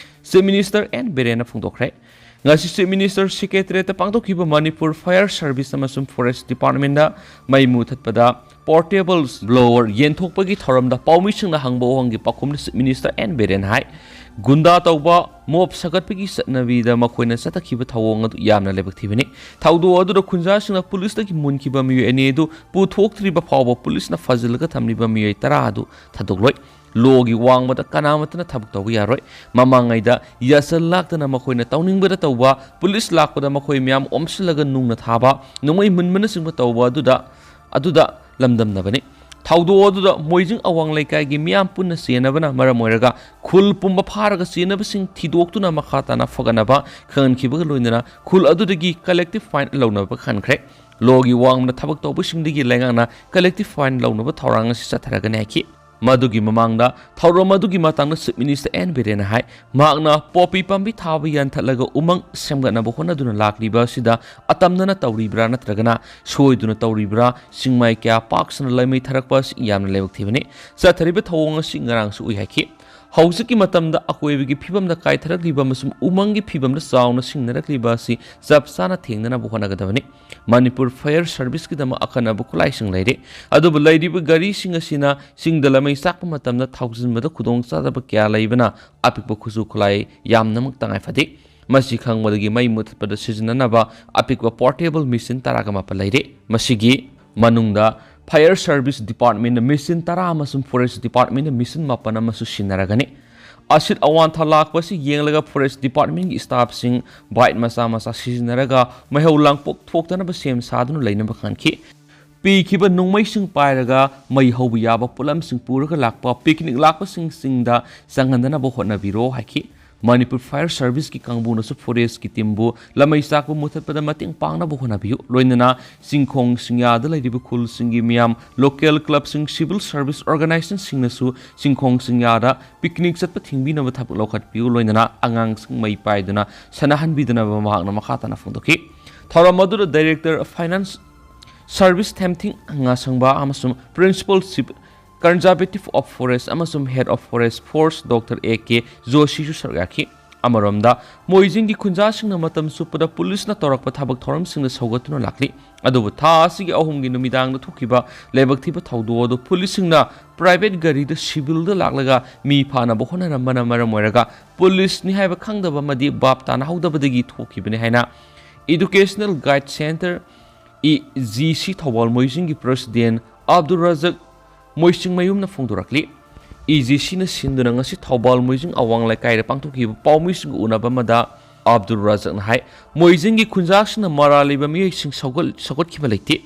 ꯆꯤꯐ ꯃꯤꯅꯤꯁꯇꯔ ꯑꯦꯟ ꯕꯤꯔꯦꯟꯅ ꯐꯣꯡꯗꯣꯛꯈ꯭ꯔꯦ꯫ ꯉꯁꯤ ꯆꯤꯐ ꯃꯤꯅꯤꯁꯇꯔ ꯁꯦꯀ꯭ꯔꯦꯇꯔꯤꯌꯦꯠꯇ ꯄꯥꯡꯊꯣꯛꯈꯤꯕ ꯃꯅꯤꯄꯨꯔ ꯐꯥꯌꯔ ꯁꯔꯚꯤꯁ ꯑꯃꯁꯨꯡ ꯐꯣꯔꯦꯁ ꯗꯤꯄꯥꯔꯠꯃꯦꯟꯗ ꯃꯩ ꯃꯨꯊꯠꯄꯗ ꯄꯣꯔꯇꯦꯕꯜ ꯕ꯭ꯂꯣꯋꯔ ꯌꯦꯟꯊꯣꯛꯄꯒꯤ ꯊꯧꯔꯝꯗ ꯄꯥꯎꯃꯤꯁꯤꯡꯅ ꯍꯪꯕ ꯋꯥꯍꯪꯒꯤ ꯄꯥꯎꯈꯨꯝꯗ ꯆꯤꯐ ꯃꯤꯅꯤꯁꯇꯔ ꯑꯦꯟ ꯕꯤꯔꯦꯟ ꯍꯥꯏ, ꯒꯨꯟꯗꯥ ꯇꯧꯕ ꯃꯣꯞ ꯁꯥꯒꯠꯄꯒꯤ ꯆꯠꯅꯕꯤꯗ ꯃꯈꯣꯏꯅ ꯆꯠꯊꯈꯤꯕ ꯊꯧꯑꯣꯡ ꯑꯗꯨ ꯌꯥꯝꯅ ꯂꯥꯏꯕꯛ ꯊꯤꯕꯅꯤ꯫ ꯊꯧꯗꯣꯛ ꯑꯗꯨꯗ ꯈꯨꯟꯖꯥꯁꯤꯡꯅ ꯄꯨꯂꯤꯁꯇꯒꯤ ꯃꯨꯟꯈꯤꯕ ꯃꯤꯑꯣꯏ ꯑꯅꯤ ꯑꯗꯨ ꯄꯨꯊꯣꯛꯇ꯭ꯔꯤꯕ ꯐꯥꯎꯕ ꯄꯨꯂꯤꯁꯅ ꯐꯥꯖꯤꯜꯂꯒ ꯊꯝꯂꯤꯕ ꯃꯤꯑꯣꯏ ꯇꯔꯥ ꯑꯗꯨ ꯊꯥꯗꯣꯛꯂꯣꯏ꯫ ꯂꯣꯒꯤ ꯋꯥꯡꯃꯗ ꯀꯅꯥꯃꯠꯇꯅ ꯊꯕꯛ ꯇꯧꯕ ꯌꯥꯔꯣꯏ꯫ ꯃꯃꯥꯡꯉꯩꯗ ꯌꯥꯁꯜ ꯂꯥꯛꯇꯅ ꯃꯈꯣꯏꯅ ꯇꯧꯅꯤꯡꯕꯗ ꯇꯧꯕ, ꯄꯨꯂꯤꯁ ꯂꯥꯛꯄꯗ ꯃꯈꯣꯏ ꯃꯌꯥꯝ ꯑꯣꯝꯁꯤꯜꯂꯒ ꯅꯨꯡꯅ ꯊꯥꯕ, ꯅꯣꯡꯃꯩ ꯃꯨꯟꯕꯅꯆꯤꯡꯕ ꯇꯧꯕ ꯑꯗꯨꯗ, ꯑꯗꯨꯗ ꯂꯝꯗꯝꯅꯕꯅꯤ꯫ ꯊꯧꯗꯣꯛ ꯑꯗꯨꯗ ꯃꯣꯏꯖꯤꯡ ꯑꯋꯥꯡ ꯂꯩꯀꯥꯏꯒꯤ ꯃꯤꯌꯥꯝ ꯄꯨꯟꯅ ꯆꯦꯟꯅꯕꯅ ꯃꯔꯝ ꯑꯣꯏꯔꯒ ꯈꯨꯜ ꯄꯨꯝꯕ ꯐꯥꯔꯒ ꯆꯦꯟꯅꯕꯁꯤꯡ ꯊꯤꯗꯣꯛꯇꯨꯅ ꯃꯈꯥ ꯇꯥꯅ ꯐꯒꯠꯅꯕ ꯈꯪꯍꯟꯈꯤꯕꯒ ꯂꯣꯏꯅꯅ ꯈꯨꯜ ꯑꯗꯨꯗꯒꯤ ꯀꯂꯦꯛꯇꯤꯚ ꯐꯥꯏꯟ ꯂꯧꯅꯕ ꯈꯟꯈ꯭ꯔꯦ꯫ ꯂꯣꯒꯤ ꯋꯥꯡꯃꯗ ꯊꯕꯛ ꯇꯧꯕꯁꯤꯡꯗꯒꯤ ꯂꯩꯉꯥꯛꯅ ꯀꯂꯦꯛꯇꯤꯚ ꯐꯥꯏꯟ ꯂꯧꯅꯕ ꯊꯧꯔꯥꯡ ꯑꯁꯤ ꯆꯠꯊꯔꯒꯅꯤ ꯍꯥꯏꯈꯤ꯫ ꯃꯗꯨꯒꯤ ꯃꯃꯥꯡꯗ ꯊꯧꯔꯝ ꯑꯗꯨꯒꯤ ꯃꯇꯥꯡꯗ ꯆꯤꯐ ꯃꯤꯅꯤꯁꯇꯔ ꯑꯦꯟ ꯕꯤꯔꯦꯟꯅ ꯍꯥꯏ, ꯃꯍꯥꯛꯅ ꯄꯣꯄꯤ ꯄꯥꯝꯕꯤ ꯊꯥꯕ ꯌꯥꯟꯊꯠꯂꯒ ꯎꯃꯪ ꯁꯦꯝꯒꯠꯅꯕ ꯍꯣꯠꯅꯗꯨꯅ ꯂꯥꯛꯂꯤꯕ ꯑꯁꯤꯗ ꯑꯇꯝꯅꯅ ꯇꯧꯔꯤꯕ꯭ꯔꯥ ꯅꯠꯇ꯭ꯔꯒꯅ ꯁꯣꯏꯗꯨꯅ ꯇꯧꯔꯤꯕ꯭ꯔꯥ, ꯆꯤꯡꯃꯥꯏ ꯀꯌꯥ ꯄꯥꯛ ꯁꯟꯅ ꯂꯩꯃꯩ ꯊꯥꯔꯛꯄ ꯑꯁꯤ ꯌꯥꯝꯅ ꯂꯥꯏꯕꯛ ꯊꯤꯕꯅꯤ꯫ ꯆꯠꯊꯔꯤꯕ ꯊꯧꯑꯣꯡ ꯑꯁꯤ ꯉꯔꯥꯡꯁꯨ ꯎꯏ ꯍꯥꯏꯈꯤ꯫ ꯍꯧꯖꯤꯛꯀꯤ ꯃꯇꯝꯗ ꯑꯀꯣꯏꯕꯒꯤ ꯐꯤꯕꯝꯗ ꯀꯥꯏꯊꯔꯛꯂꯤꯕ ꯑꯃꯁꯨꯡ ꯎꯃꯪꯒꯤ ꯐꯤꯕꯝꯗ ꯆꯥꯎꯅ ꯁꯤꯡꯅꯔꯛꯂꯤꯕ ꯑꯁꯤ ꯆꯞ ꯆꯥꯅ ꯊꯦꯡꯅꯅꯕ ꯍꯣꯠꯅꯒꯗꯕꯅꯤ꯫ ꯃꯅꯤꯄꯨꯔ ꯐꯥꯌꯔ ꯁꯔꯚꯤꯁꯀꯤꯗꯃꯛ ꯑꯈꯟꯅꯕ ꯈꯨꯠꯂꯥꯏꯁꯤꯡ ꯂꯩꯔꯤ, ꯑꯗꯨꯕꯨ ꯂꯩꯔꯤꯕ ꯒꯥꯔꯤꯁꯤꯡ ꯑꯁꯤꯅ ꯆꯤꯡꯗ ꯂꯃꯩ ꯆꯥꯛꯄ ꯃꯇꯝꯗ ꯊꯧꯖꯤꯟꯕꯗ ꯈꯨꯗꯣꯡꯆꯥꯗꯕ ꯀꯌꯥ ꯂꯩꯕꯅ ꯑꯄꯤꯛꯄ ꯈꯨꯠꯁꯨ ꯈꯨꯠꯂꯥꯏ ꯌꯥꯝꯅꯃꯛ ꯇꯉꯥꯏ ꯐꯗꯦ꯫ ꯃꯁꯤ ꯈꯪꯕꯗꯒꯤ ꯃꯩ ꯃꯨꯊꯠꯄꯗ ꯁꯤꯖꯤꯟꯅꯅꯕ ꯑꯄꯤꯛꯄ ꯄꯣꯔꯇꯦꯕꯜ ꯃꯦꯆꯤꯟ ꯇꯔꯥꯒ ꯃꯥꯄꯟ ꯂꯩꯔꯦ꯫ ꯃꯁꯤꯒꯤ ꯃꯅꯨꯡꯗ ꯐꯥꯌꯔ ꯁꯔꯚꯤꯁ ꯗꯤꯄꯥꯔꯠꯃꯦꯟꯅ ꯃꯦꯆꯤꯟ ꯇꯔꯥ ꯑꯃꯁꯨꯡ ꯐꯣꯔꯦꯁ ꯗꯤꯄꯥꯔꯠꯃꯦꯟꯅ ꯃꯦꯆꯤꯟ ꯃꯥꯄꯟ ꯑꯃꯁꯨ ꯁꯤꯖꯤꯟꯅꯔꯒꯅꯤ꯫ ꯑꯁꯤꯠ ꯑꯋꯥꯟꯊ ꯂꯥꯛꯄ ꯑꯁꯤ ꯌꯦꯡꯂꯒ ꯐꯣꯔꯦꯁ ꯗꯤꯄꯥꯔꯠꯃꯦꯟꯒꯤ ꯁ꯭ꯇꯥꯐꯁꯤꯡ ꯕꯥꯏꯛ ꯃꯆꯥ ꯃꯆꯥ ꯁꯤꯖꯤꯟꯅꯔꯒ ꯃꯩꯍꯧ ꯂꯥꯡꯄꯣꯛ ꯊꯣꯛꯇꯅꯕ ꯁꯦꯝ ꯁꯥꯗꯨꯅ ꯂꯩꯅꯕ ꯈꯪꯍꯟꯈꯤ꯫ ꯄꯤꯈꯤꯕ ꯅꯣꯡꯃꯩꯁꯤꯡ ꯄꯥꯏꯔꯒ ꯃꯩ ꯍꯧꯕ ꯌꯥꯕ ꯄꯣꯠꯂꯝꯁꯤꯡ ꯄꯨꯔꯒ ꯂꯥꯛꯄ ꯄꯤꯛꯅꯤꯛ ꯂꯥꯛꯄꯁꯤꯡ ꯆꯤꯡꯗ ꯆꯪꯍꯟꯗꯅꯕ ꯍꯣꯠꯅꯕꯤꯔꯣ ꯍꯥꯏꯈꯤ꯫ ꯃꯅꯤꯄꯨꯔ ꯐꯥꯌꯔ ꯁꯔꯚꯤꯁꯀꯤ ꯀꯥꯡꯕꯨꯅꯁꯨ ꯐꯣꯔꯦꯁꯀꯤ ꯇꯤꯝꯕꯨ ꯂꯃꯩ ꯆꯥꯛꯄ ꯃꯨꯊꯠꯄꯗ ꯃꯇꯦꯡ ꯄꯥꯡꯅꯕ ꯍꯣꯠꯅꯕꯤꯌꯨ꯫ ꯂꯣꯏꯅꯅ ꯆꯤꯡꯈꯣꯡ ꯁꯤꯡꯌꯥꯗ ꯂꯩꯔꯤꯕ ꯈꯨꯜꯁꯤꯡꯒꯤ ꯃꯤꯌꯥꯝ, ꯂꯣꯀꯦꯜ ꯀ꯭ꯂꯕꯁꯤꯡ, ꯁꯤꯚꯤꯜ ꯁꯔꯚꯤꯁ ꯑꯣꯔꯒꯅꯥꯏꯖꯦꯁꯟꯁꯤꯡꯅꯁꯨ ꯆꯤꯡꯈꯣꯡ ꯁꯤꯡꯌꯥꯗ ꯄꯤꯛꯅꯤꯛ ꯆꯠꯄ ꯊꯤꯡꯕꯤꯅꯕ ꯊꯕꯛ ꯂꯧꯈꯠꯄꯤꯌꯨ꯫ ꯂꯣꯏꯅꯅ ꯑꯉꯥꯡꯁꯤꯡ ꯃꯩ ꯄꯥꯏꯗꯨꯅ ꯁꯥꯟꯅꯍꯟꯕꯤꯗꯅꯕ ꯃꯍꯥꯛꯅ ꯃꯈꯥ ꯇꯥꯅ ꯐꯣꯡꯗꯣꯛꯈꯤ꯫ ꯊꯧꯔꯝ ꯑꯗꯨꯗ ꯗꯥꯏꯔꯦꯛꯇꯔ ꯑꯣꯐ ꯐꯥꯏꯅꯥꯟꯁ ꯁꯔꯚꯤꯁ ꯊꯦꯝꯊꯤꯡ ꯉꯥꯁꯪꯕ ꯑꯃꯁꯨꯡ principal chief conservative of forest ꯑꯃꯁꯨꯡ head of forest force doctor A K ꯖꯣꯁꯤꯁꯨ ꯁꯔꯨꯛ ꯌꯥꯈꯤ꯫ ꯑꯃꯔꯣꯝꯗ, ꯃꯣꯏꯖꯤꯡꯒꯤ ꯈꯨꯟꯖꯥꯁꯤꯡꯅ ꯃꯇꯝ ꯆꯨꯞꯄꯗ ꯄꯨꯂꯤꯁꯅ ꯇꯧꯔꯛꯄ ꯊꯕꯛ ꯊꯧꯔꯝꯁꯤꯡꯗ ꯁꯧꯒꯠꯇꯨꯅ ꯂꯥꯛꯂꯤ꯫ ꯑꯗꯨꯕꯨ ꯊꯥ ꯑꯁꯤꯒꯤ ꯑꯍꯨꯝꯒꯤ ꯅꯨꯃꯤꯗꯥꯡꯗ ꯊꯣꯛꯈꯤꯕ ꯂꯥꯏꯕꯛ ꯊꯤꯕ ꯊꯧꯗꯣꯛ ꯑꯗꯨ ꯄꯨꯂꯤꯁꯁꯤꯡꯅ ꯄ꯭ꯔꯥꯏꯚꯦꯠ ꯒꯥꯔꯤꯗ ꯁꯤꯚꯤꯜꯗ ꯂꯥꯛꯂꯒ ꯃꯤ ꯐꯥꯅꯕ ꯍꯣꯠꯅꯔꯝꯕꯅ ꯃꯔꯝ ꯑꯣꯏꯔꯒ ꯄꯨꯂꯤꯁꯅꯤ ꯍꯥꯏꯕ ꯈꯪꯗꯕ ꯑꯃꯗꯤ ꯚꯥꯞ ꯇꯥꯅꯍꯧꯗꯕꯗꯒꯤ ꯊꯣꯛꯈꯤꯕꯅꯤ ꯍꯥꯏꯅ educational guide centre, E G C, ꯊꯧꯕꯥꯜ ꯃꯣꯏꯖꯤꯡꯒꯤ ꯄ꯭ꯔꯁꯤꯗꯦꯟ ꯑꯕꯗꯨꯜ ꯔꯖꯛ ꯃꯣꯏꯆꯤꯡꯃꯌꯨꯝꯅ ꯐꯣꯡꯗꯣꯔꯛꯂꯤ꯫ ꯏ ꯖꯤ ꯁꯤꯅ ꯁꯤꯟꯗꯨꯅ ꯉꯁꯤ ꯊꯧꯕꯥꯜ ꯃꯣꯏꯖꯤꯡ ꯑꯋꯥꯡ ꯂꯩꯀꯥꯏꯗ ꯄꯥꯡꯊꯣꯛꯈꯤꯕ ꯄꯥꯎꯃꯤꯁꯤꯡꯒ ꯎꯅꯕ ꯑꯃꯗ ꯑꯕꯗꯨꯜ ꯔꯖꯛꯅ ꯍꯥꯏ, ꯃꯣꯏꯖꯤꯡꯒꯤ ꯈꯨꯟꯖꯥꯁꯤꯡꯅ ꯃꯔꯥꯜ ꯂꯩꯕ ꯃꯤꯑꯣꯏꯁꯤꯡ ꯁꯧꯒꯠ-, ꯁꯧꯒꯠꯈꯤꯕ ꯂꯩꯇꯦ꯫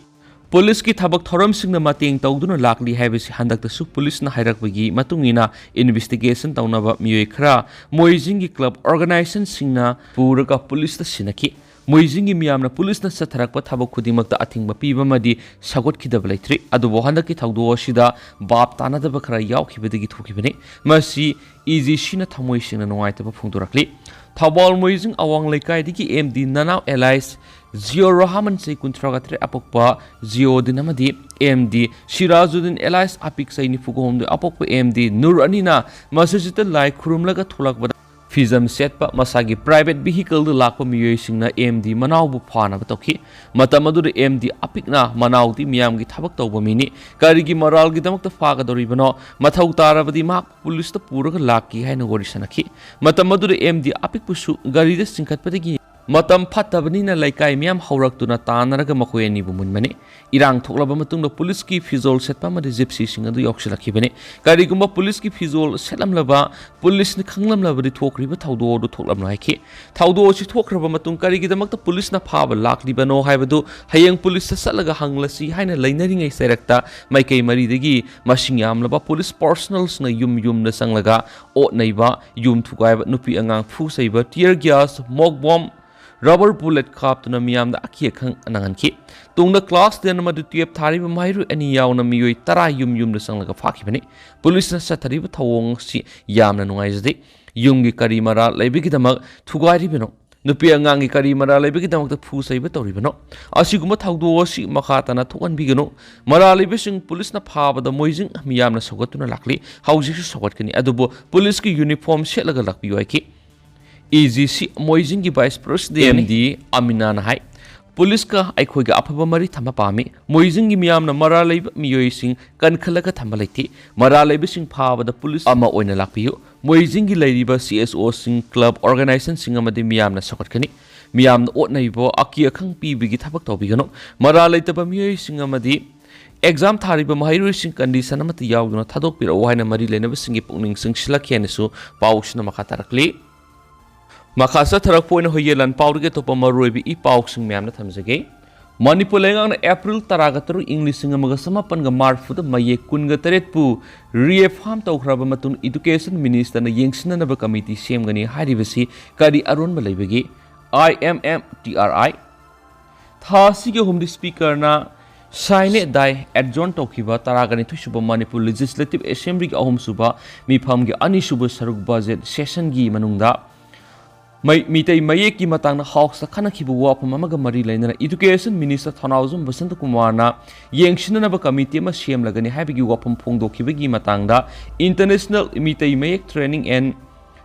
ꯄꯨꯂꯤꯁꯀꯤ ꯊꯕꯛ ꯊꯧꯔꯝꯁꯤꯡꯅ ꯃꯇꯦꯡ ꯇꯧꯗꯨꯅ ꯂꯥꯛꯂꯤ ꯍꯥꯏꯕꯁꯤ ꯍꯟꯗꯛꯇꯁꯨ ꯄꯨꯂꯤꯁꯅ ꯍꯥꯏꯔꯛꯄꯒꯤ ꯃꯇꯨꯡ ꯏꯟꯅ ꯏꯟꯚꯦꯁꯇꯤꯒꯦꯁꯟ ꯇꯧꯅꯕ ꯃꯤꯑꯣꯏ ꯈꯔ ꯃꯣꯏꯖꯤꯡꯒꯤ ꯀ꯭ꯂꯕ ꯑꯣꯔꯒꯅꯥꯏꯖꯦꯁꯟꯁꯤꯡꯅ ꯄꯨꯔꯒ ꯄꯨꯂꯤꯁꯇ ꯁꯤꯟꯅꯈꯤ꯫ ꯃꯣꯏꯖꯤꯡꯒꯤ ꯃꯤꯌꯥꯝꯅ ꯄꯨꯂꯤꯁꯅ ꯆꯠꯊꯔꯛꯄ ꯊꯕꯛ ꯈꯨꯗꯤꯡꯃꯛꯇ ꯑꯊꯤꯡꯕ ꯄꯤꯕ ꯑꯃꯗꯤ ꯁꯧꯒꯠꯈꯤꯗꯕ ꯂꯩꯇ꯭ꯔꯤ꯫ ꯑꯗꯨꯕꯨ ꯍꯟꯗꯛꯀꯤ ꯊꯧꯗꯣꯛ ꯑꯁꯤꯗ ꯚꯥꯞ ꯇꯥꯅꯗꯕ ꯈꯔ ꯌꯥꯎꯈꯤꯕꯗꯒꯤ ꯊꯣꯛꯈꯤꯕꯅꯤ꯫ ꯃꯁꯤ ꯏ ꯖꯤ ꯁꯤꯅ ꯊꯃꯣꯏ ꯁꯦꯡꯅ ꯅꯨꯡꯉꯥꯏꯇꯕ ꯐꯣꯡꯗꯣꯔꯛꯂꯤ꯫ ꯊꯧꯕꯥꯜ ꯃꯣꯏꯖꯤꯡ ꯑꯋꯥꯡ ꯂꯩꯀꯥꯏꯗꯒꯤ ꯑꯦꯝ ꯗꯤ ꯅꯅꯥꯎ ꯑꯦꯂꯥꯏꯁ ꯖꯤꯑꯣ ꯔꯣꯍꯃꯟ, ꯆꯍꯤ ꯀꯨꯟꯊ꯭ꯔꯥꯒ ꯇꯔꯦꯠ, ꯑꯄꯣꯛꯄ ꯖꯤꯑꯣꯗꯤꯟ ꯑꯃꯗꯤ ꯑꯦꯝ ꯗꯤ ꯁꯤꯔꯥꯖꯨꯗꯤꯟ ꯑꯦꯂꯥꯏꯁ ꯑꯄꯤꯛ, ꯆꯍꯤ ꯅꯤꯐꯨꯒ ꯍꯨꯝꯗꯣꯏ, ꯑꯄꯣꯛꯄ ꯑꯦꯝ ꯗꯤ ꯅꯨꯔ ꯑꯅꯤꯅ ꯃꯁꯖꯤꯗꯇ ꯂꯥꯏ ꯈꯨꯔꯨꯝꯂꯒ ꯊꯣꯛꯂꯛꯄꯗ ꯐꯤꯖꯝ ꯁꯦꯠꯄ ꯃꯁꯥꯒꯤ ꯄ꯭ꯔꯥꯏꯚꯦꯠ ꯚꯤꯍꯤꯀꯜꯗ ꯂꯥꯛꯄ ꯃꯤꯑꯣꯏꯁꯤꯡꯅ ꯑꯦꯝ ꯗꯤ ꯃꯅꯥꯎꯕꯨ ꯐꯥꯅꯕ ꯇꯧꯈꯤ꯫ ꯃꯇꯝ ꯑꯗꯨꯗ ꯑꯦꯝ ꯗꯤ ꯑꯄꯤꯛꯅ ꯃꯅꯥꯎꯗꯤ ꯃꯤꯌꯥꯝꯒꯤ ꯊꯕꯛ ꯇꯧꯕ ꯃꯤꯅꯤ, ꯀꯔꯤꯒꯤ ꯃꯔꯥꯜꯒꯤꯗꯃꯛꯇ ꯐꯥꯒꯗꯧꯔꯤꯕꯅꯣ? ꯃꯊꯧ ꯇꯥꯔꯕꯗꯤ ꯃꯍꯥꯛꯄꯨ ꯄꯨꯂꯤꯁꯇ ꯄꯨꯔꯒ ꯂꯥꯛꯈꯤ ꯍꯥꯏꯅ ꯋꯥꯔꯤ ꯁꯥꯅꯈꯤ꯫ ꯃꯇꯝ ꯑꯗꯨꯗ ꯑꯦꯝ ꯗꯤ ꯑꯄꯤꯛꯄꯁꯨ ꯒꯥꯔꯤꯗ ꯆꯤꯡꯈꯠꯄꯗꯒꯤ ꯃꯇꯝ ꯐꯠꯇꯕꯅꯤꯅ ꯂꯩꯀꯥꯏ ꯃꯤꯌꯥꯝ ꯍꯧꯔꯛꯇꯨꯅ ꯇꯥꯟꯅꯔꯒ ꯃꯈꯣꯏ ꯑꯅꯤꯕꯨ ꯃꯨꯟꯕꯅꯤ꯫ ꯏꯔꯥꯡ ꯊꯣꯛꯂꯕ ꯃꯇꯨꯡꯗ ꯄꯨꯂꯤꯁꯀꯤ ꯐꯤꯖꯣꯜ ꯁꯦꯠꯄ ꯑꯃꯗꯤ ꯖꯤꯞꯁꯤꯁꯤꯡ ꯑꯗꯨ ꯌꯥꯎꯁꯤꯜꯂꯛꯈꯤꯕꯅꯤ꯫ ꯀꯔꯤꯒꯨꯝꯕ ꯄꯨꯂꯤꯁꯀꯤ ꯐꯤꯖꯣꯜ ꯁꯦꯠꯂꯝꯂꯕ ꯄꯨꯂꯤꯁꯅ ꯈꯪꯂꯝꯂꯕꯗꯤ ꯊꯣꯛꯈ꯭ꯔꯤꯕ ꯊꯧꯗꯣꯛ ꯑꯗꯨ ꯊꯣꯛꯂꯝꯂꯣꯏ ꯍꯥꯏꯈꯤ꯫ ꯊꯧꯗꯣꯛ ꯑꯁꯤ ꯊꯣꯛꯈ꯭ꯔꯕ ꯃꯇꯨꯡ ꯀꯔꯤꯒꯤꯗꯃꯛꯇ ꯄꯨꯂꯤꯁꯅ ꯐꯥꯕ ꯂꯥꯛꯂꯤꯕꯅꯣ ꯍꯥꯏꯕꯗꯨ ꯍꯌꯦꯡ ꯄꯨꯂꯤꯁꯇ ꯆꯠꯂꯒ ꯍꯪꯂꯁꯤ ꯍꯥꯏꯅ ꯂꯩꯅꯔꯤꯉꯩ ꯆꯩꯔꯛꯇ ꯃꯥꯏꯀꯩ ꯃꯔꯤꯗꯒꯤ ꯃꯁꯤꯡ ꯌꯥꯝꯂꯕ ꯄꯨꯂꯤꯁ ꯄꯥꯔꯁꯣꯅꯦꯜꯁꯅ ꯌꯨꯝ ꯌꯨꯝꯗ ꯆꯪꯂꯒ ꯑꯣꯠ ꯅꯩꯕ, ꯌꯨꯝ ꯊꯨꯒꯥꯏꯕ, ꯅꯨꯄꯤ ꯑꯉꯥꯡ ꯐꯨ ꯆꯩꯕ, tear gas, smoke bomb, rubber bullet ꯀꯥꯞꯇꯨꯅ ꯃꯤꯌꯥꯝꯗ ꯑꯀꯤ ꯑꯈꯪ ꯅꯪꯍꯟꯈꯤ꯫ ꯇꯨꯡꯗ class ten ꯑꯃꯗꯤ twelve ꯊꯥꯔꯤꯕ ꯃꯍꯩꯔꯣꯏ ꯑꯅꯤ ꯌꯥꯎꯅ ꯃꯤꯑꯣꯏ ꯇꯔꯥ ꯌꯨꯝ ꯌꯨꯝꯗ ꯆꯪꯂꯒ ꯐꯥꯈꯤꯕꯅꯤ꯫ ꯄꯨꯂꯤꯁꯅ ꯆꯠꯊꯔꯤꯕ ꯊꯧꯑꯣꯡ ꯑꯁꯤ ꯌꯥꯝꯅ ꯅꯨꯡꯉꯥꯏꯖꯗꯦ꯫ ꯌꯨꯝꯒꯤ ꯀꯔꯤ ꯃꯔꯥꯜ ꯂꯩꯕꯒꯤꯗꯃꯛ ꯊꯨꯒꯥꯏꯔꯤꯕꯅꯣ? ꯅꯨꯄꯤ ꯑꯉꯥꯡꯒꯤ ꯀꯔꯤ ꯃꯔꯥꯜ ꯂꯩꯕꯒꯤꯗꯃꯛꯇ ꯐꯨ ꯆꯩꯕ ꯇꯧꯔꯤꯕꯅꯣ? ꯑꯁꯤꯒꯨꯝꯕ ꯊꯧꯗꯣꯛ ꯑꯁꯤ ꯃꯈꯥ ꯇꯥꯅ ꯊꯣꯛꯍꯟꯕꯤꯒꯅꯨ꯫ ꯃꯔꯥꯜ ꯂꯩꯕꯁꯤꯡ ꯄꯨꯂꯤꯁꯅ ꯐꯥꯕꯗ ꯃꯣꯏꯖꯤꯡ ꯃꯤꯌꯥꯝꯅ ꯁꯧꯒꯠꯇꯨꯅ ꯂꯥꯛꯂꯤ꯫ ꯍꯧꯖꯤꯛꯁꯨ ꯁꯧꯒꯠꯀꯅꯤ, ꯑꯗꯨꯕꯨ ꯄꯨꯂꯤꯁꯀꯤ uniform ꯁꯦꯠꯂꯒ ꯂꯥꯛꯄꯤꯌꯨ ꯍꯥꯏꯈꯤ꯫ ꯏ ꯖꯤ ꯁꯤ ꯃꯣꯏꯖꯤꯡꯒꯤ vice president ꯑꯦꯝ ꯗꯤ ꯑꯃꯤꯅꯥꯅ ꯍꯥꯏ, ꯄꯨꯂꯤꯁꯀ ꯑꯩꯈꯣꯏꯒ ꯑꯐꯕ ꯃꯔꯤ ꯊꯝꯕ ꯄꯥꯝꯃꯤ꯫ ꯃꯣꯏꯖꯤꯡꯒꯤ ꯃꯤꯌꯥꯝꯅ ꯃꯔꯥꯜ ꯂꯩꯕ ꯃꯤꯑꯣꯏꯁꯤꯡ ꯀꯟꯈꯠꯂꯒ ꯊꯝꯕ ꯂꯩꯇꯦ꯫ ꯃꯔꯥꯜ ꯂꯩꯕꯁꯤꯡ ꯐꯥꯕꯗ ꯄꯨꯂꯤꯁ ꯑꯃ ꯑꯣꯏꯅ ꯂꯥꯛꯄꯤꯌꯨ꯫ ꯃꯣꯏꯖꯤꯡꯒꯤ ꯂꯩꯔꯤꯕ ꯁꯤ ꯑꯦꯁ ꯑꯣꯁꯤꯡ, club organizationꯁꯤꯡ ꯑꯃꯗꯤ ꯃꯤꯌꯥꯝꯅ ꯁꯧꯒꯠꯀꯅꯤ꯫ ꯃꯤꯌꯥꯝꯅ ꯑꯣꯠꯅꯩꯕ, ꯑꯀꯤ ꯑꯈꯪ ꯄꯤꯕꯒꯤ ꯊꯕꯛ ꯇꯧꯕꯤꯒꯅꯨ꯫ ꯃꯔꯥꯜ ꯂꯩꯇꯕ ꯃꯤꯑꯣꯏꯁꯤꯡ ꯑꯃꯗꯤ exam ꯊꯥꯔꯤꯕ ꯃꯍꯩꯔꯣꯏꯁꯤꯡ condition ꯑꯃꯠꯇ ꯌꯥꯎꯗꯅ ꯊꯥꯗꯣꯛꯄꯤꯔꯛꯎ ꯍꯥꯏꯅ ꯃꯔꯤ ꯂꯩꯅꯕꯁꯤꯡꯒꯤ ꯄꯨꯛꯅꯤꯡ ꯆꯤꯡꯁꯤꯜꯂꯛꯈꯤ ꯍꯥꯏꯅꯁꯨ ꯄꯥꯎꯁꯤꯅ ꯃꯈꯥ ꯇꯥꯔꯛꯂꯤ꯫ ꯃꯈꯥ ꯆꯠꯊꯔꯛꯄ ꯑꯣꯏꯅ ꯍꯣꯌꯦꯂꯥꯟ ꯄꯥꯎꯗꯒꯤ ꯑꯇꯣꯞꯄ ꯃꯔꯨꯑꯣꯏꯕ ꯏ ꯄꯥꯎꯁꯤꯡ ꯃꯌꯥꯝꯅ ꯊꯝꯖꯒꯦ꯫ ꯃꯅꯤꯄꯨꯔ ꯂꯩꯉꯥꯛꯅ ꯑꯦꯄ꯭ꯔꯤꯜ ꯇꯔꯥꯒ ꯇꯔꯨꯛ, ꯏꯪ ꯂꯤꯁꯤꯡ ꯑꯃꯒ ꯆꯃꯥꯄꯟꯒ ꯃꯔꯤꯐꯨꯗ ꯃꯌꯦꯛ ꯀꯨꯟꯒ ꯇꯔꯦꯠꯄꯨ reaffirm ꯇꯧꯈ꯭ꯔꯕ ꯃꯇꯨꯡ education ministerꯅ ꯌꯦꯡꯁꯤꯟꯅꯅꯕ committee ꯁꯦꯝꯒꯅꯤ ꯍꯥꯏꯔꯤꯕꯁꯤ ꯀꯔꯤ ꯑꯔꯣꯟꯕ ꯂꯩꯕꯒꯦ? I M M T R I꯫ ꯊꯥ ꯑꯁꯤꯒꯤ ꯑꯍꯨꯝꯗꯤ speakerꯅ sign dye adjourn ꯇꯧꯈꯤꯕ ꯇꯔꯥꯒ ꯅꯤꯊꯣꯏ ꯁꯨꯕ ꯃꯅꯤꯄꯨꯔ Legislative Assemblyꯒꯤ ꯑꯍꯨꯝꯁꯨꯕ ꯃꯤꯐꯝꯒꯤ ꯑꯅꯤꯁꯨꯕ ꯁꯔꯨꯛ budget sessionꯒꯤ ꯃꯅꯨꯡꯗ ꯃꯩ-, ꯃꯤꯇꯩ ꯃꯌꯦꯛꯀꯤ ꯃꯇꯥꯡꯗ Houseꯇ ꯈꯟꯅꯈꯤꯕ ꯋꯥꯐꯝ ꯑꯃꯒ ꯃꯔꯤ ꯂꯩꯅꯅ education minister ꯊꯧꯅꯥꯎꯖꯝ ꯕꯁꯟꯇ ꯀꯨꯃꯥꯔꯅ ꯌꯦꯡꯁꯤꯟꯅꯅꯕ committee ꯑꯃ ꯁꯦꯝꯂꯒꯅꯤ ꯍꯥꯏꯕꯒꯤ ꯋꯥꯐꯝ ꯐꯣꯡꯗꯣꯛꯈꯤꯕꯒꯤ ꯃꯇꯥꯡꯗ International ꯃꯤꯇꯩ ꯃꯌꯦꯛ Training and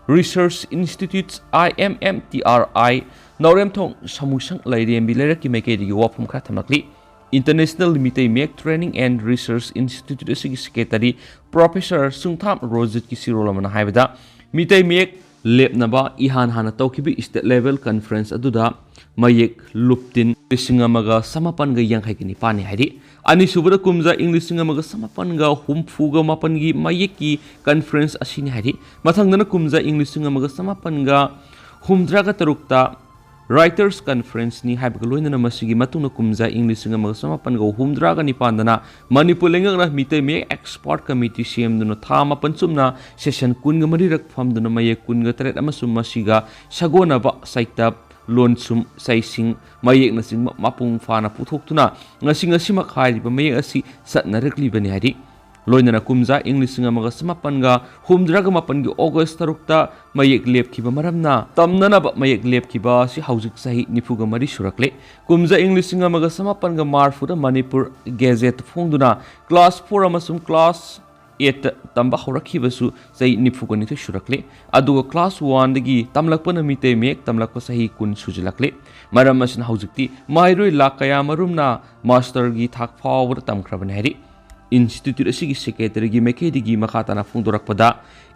Research Institute, I M M T R I, ꯅꯥꯎꯔꯦꯝꯊꯣꯡ ꯁꯃꯨꯁꯪ ꯂꯥꯏꯔꯦꯝꯕꯤ ꯂꯩꯔꯛꯀꯤ ꯃꯥꯏꯀꯩꯗꯒꯤ ꯋꯥꯐꯝ ꯈꯔ ꯊꯝꯂꯛꯂꯤ꯫ International ꯃꯤꯇꯩ ꯃꯌꯦꯛ Training and Research Institute ꯑꯁꯤꯒꯤ secretary Professor ꯆꯨꯡꯊꯥꯝ ꯔꯣꯖꯤꯠꯀꯤ ꯁꯤꯔꯣꯜ ꯑꯃꯅ ꯍꯥꯏꯕꯗ, ꯃꯤꯇꯩ ꯃꯌꯦꯛ ꯂꯦꯞꯅꯕ ꯏꯍꯥꯟ ꯍꯥꯟꯅ ꯇꯧꯈꯤꯕ state level conference ꯑꯗꯨꯗ ꯃꯌꯦꯛ ꯂꯨꯞꯇꯤꯟ ꯂꯤꯁꯤꯡ ꯑꯃꯒ ꯆꯃꯥꯄꯟꯒ ꯌꯥꯡꯈꯩꯒ ꯅꯤꯄꯥꯟꯅꯤ ꯍꯥꯏꯔꯤ꯫ ꯑꯅꯤꯁꯨꯕꯗ ꯀꯨꯝꯖꯥ ꯏꯪ ꯂꯤꯁꯤꯡ ꯑꯃꯒ ꯆꯃꯥꯄꯟꯒ ꯍꯨꯝꯐꯨꯒ ꯃꯥꯄꯟꯒꯤ ꯃꯌꯦꯛꯀꯤ conference ꯑꯁꯤꯅꯤ ꯍꯥꯏꯔꯤ꯫ ꯃꯊꯪꯗꯅ ꯀꯨꯝꯖꯥ ꯏꯪ ꯂꯤꯁꯤꯡ ꯑꯃꯒ ꯆꯃꯥꯄꯟꯒ ꯍꯨꯝꯗ꯭ꯔꯥꯒ ꯇꯔꯨꯛꯇ Writers Conferenceꯅꯤ ꯍꯥꯏꯕꯒ ꯂꯣꯏꯅꯅ ꯃꯁꯤꯒꯤ ꯃꯇꯨꯡꯗ ꯀꯨꯝꯖꯥ ꯏꯪ ꯂꯤꯁꯤꯡ ꯑꯃꯒ ꯆꯃꯥꯄꯟꯒ ꯍꯨꯝꯗ꯭ꯔꯥꯒ ꯅꯤꯄꯥꯟꯗꯅ ꯃꯅꯤꯄꯨꯔ ꯂꯩꯉꯥꯛꯅ ꯃꯤꯇꯩ ꯃꯌꯦꯛ expert committee ꯁꯦꯝꯗꯨꯅ ꯊꯥ ꯃꯥꯄꯟ ꯆꯨꯞꯅ session ꯀꯨꯟꯒ ꯃꯔꯤꯔꯛ ꯐꯝꯗꯨꯅ ꯃꯌꯦꯛ ꯀꯨꯟꯒ ꯇꯔꯦꯠ ꯑꯃꯁꯨꯡ ꯃꯁꯤꯒ ꯁꯥꯒꯣꯟꯅꯕ ꯆꯩꯇꯞ, ꯂꯣꯟꯁꯨꯝ, ꯆꯩꯁꯤꯡ, ꯃꯌꯦꯛꯅꯆꯤꯡꯕ ꯃꯄꯨꯡ ꯐꯥꯅ ꯄꯨꯊꯣꯛꯇꯨꯅ ꯉꯁꯤ ꯉꯁꯤꯃꯛ ꯍꯥꯏꯔꯤꯕ ꯃꯌꯦꯛ ꯑꯁꯤ ꯆꯠꯅꯔꯛꯂꯤꯕꯅꯤ ꯍꯥꯏꯔꯤ꯫ ꯂꯣꯏꯅꯅ ꯀꯨꯝꯖꯥ ꯏꯪ ꯂꯤꯁꯤꯡ ꯑꯃꯒ ꯆꯃꯥꯄꯟꯒ ꯍꯨꯝꯗ꯭ꯔꯥꯒ ꯃꯥꯄꯟꯒꯤ August ꯇꯔꯨꯛꯇ ꯃꯌꯦꯛ ꯂꯦꯞꯈꯤꯕ ꯃꯔꯝꯅ ꯇꯝꯅꯅꯕ ꯃꯌꯦꯛ ꯂꯦꯞꯈꯤꯕ ꯑꯁꯤ ꯍꯧꯖꯤꯛ ꯆꯍꯤ ꯅꯤꯐꯨꯒ ꯃꯔꯤ ꯁꯨꯔꯛꯂꯦ꯫ ꯀꯨꯝꯖꯥ ꯏꯪ ꯂꯤꯁꯤꯡ ꯑꯃꯒ ꯆꯃꯥꯄꯟꯒ ꯃꯔꯤꯐꯨꯗ ꯃꯅꯤꯄꯨꯔ Gazette ꯐꯣꯡꯗꯨꯅ class four ꯑꯃꯁꯨꯡ class eight ꯇꯝꯕ ꯍꯧꯔꯛꯈꯤꯕꯁꯨ ꯆꯍꯤ ꯅꯤꯐꯨꯒ ꯅꯤꯊꯣꯏ ꯁꯨꯔꯛꯂꯦ꯫ ꯑꯗꯨꯒ class oneꯗꯒꯤ ꯇꯝꯂꯛꯄꯅ ꯃꯤꯇꯩ ꯃꯌꯦꯛ ꯇꯝꯂꯛꯄ ꯆꯍꯤ ꯀꯨꯟ ꯁꯨꯖꯤꯜꯂꯛꯂꯦ꯫ ꯃꯔꯝ ꯑꯁꯤꯅ ꯍꯧꯖꯤꯛꯇꯤ ꯃꯍꯩꯔꯣꯏ ꯂꯥꯛ ꯀꯌꯥ ꯃꯔꯨꯝꯅ masterꯒꯤ ꯊꯥꯛ ꯐꯥꯎꯕꯗ ꯇꯝꯈ꯭ꯔꯕꯅꯤ ꯍꯥꯏꯔꯤ꯫ Institute ꯑꯁꯤꯒꯤ secretaryꯒꯤ ꯃꯥꯏꯀꯩꯗꯒꯤ ꯃꯈꯥ ꯇꯥꯅ ꯐꯣꯡꯗꯣꯔꯛꯄꯗ,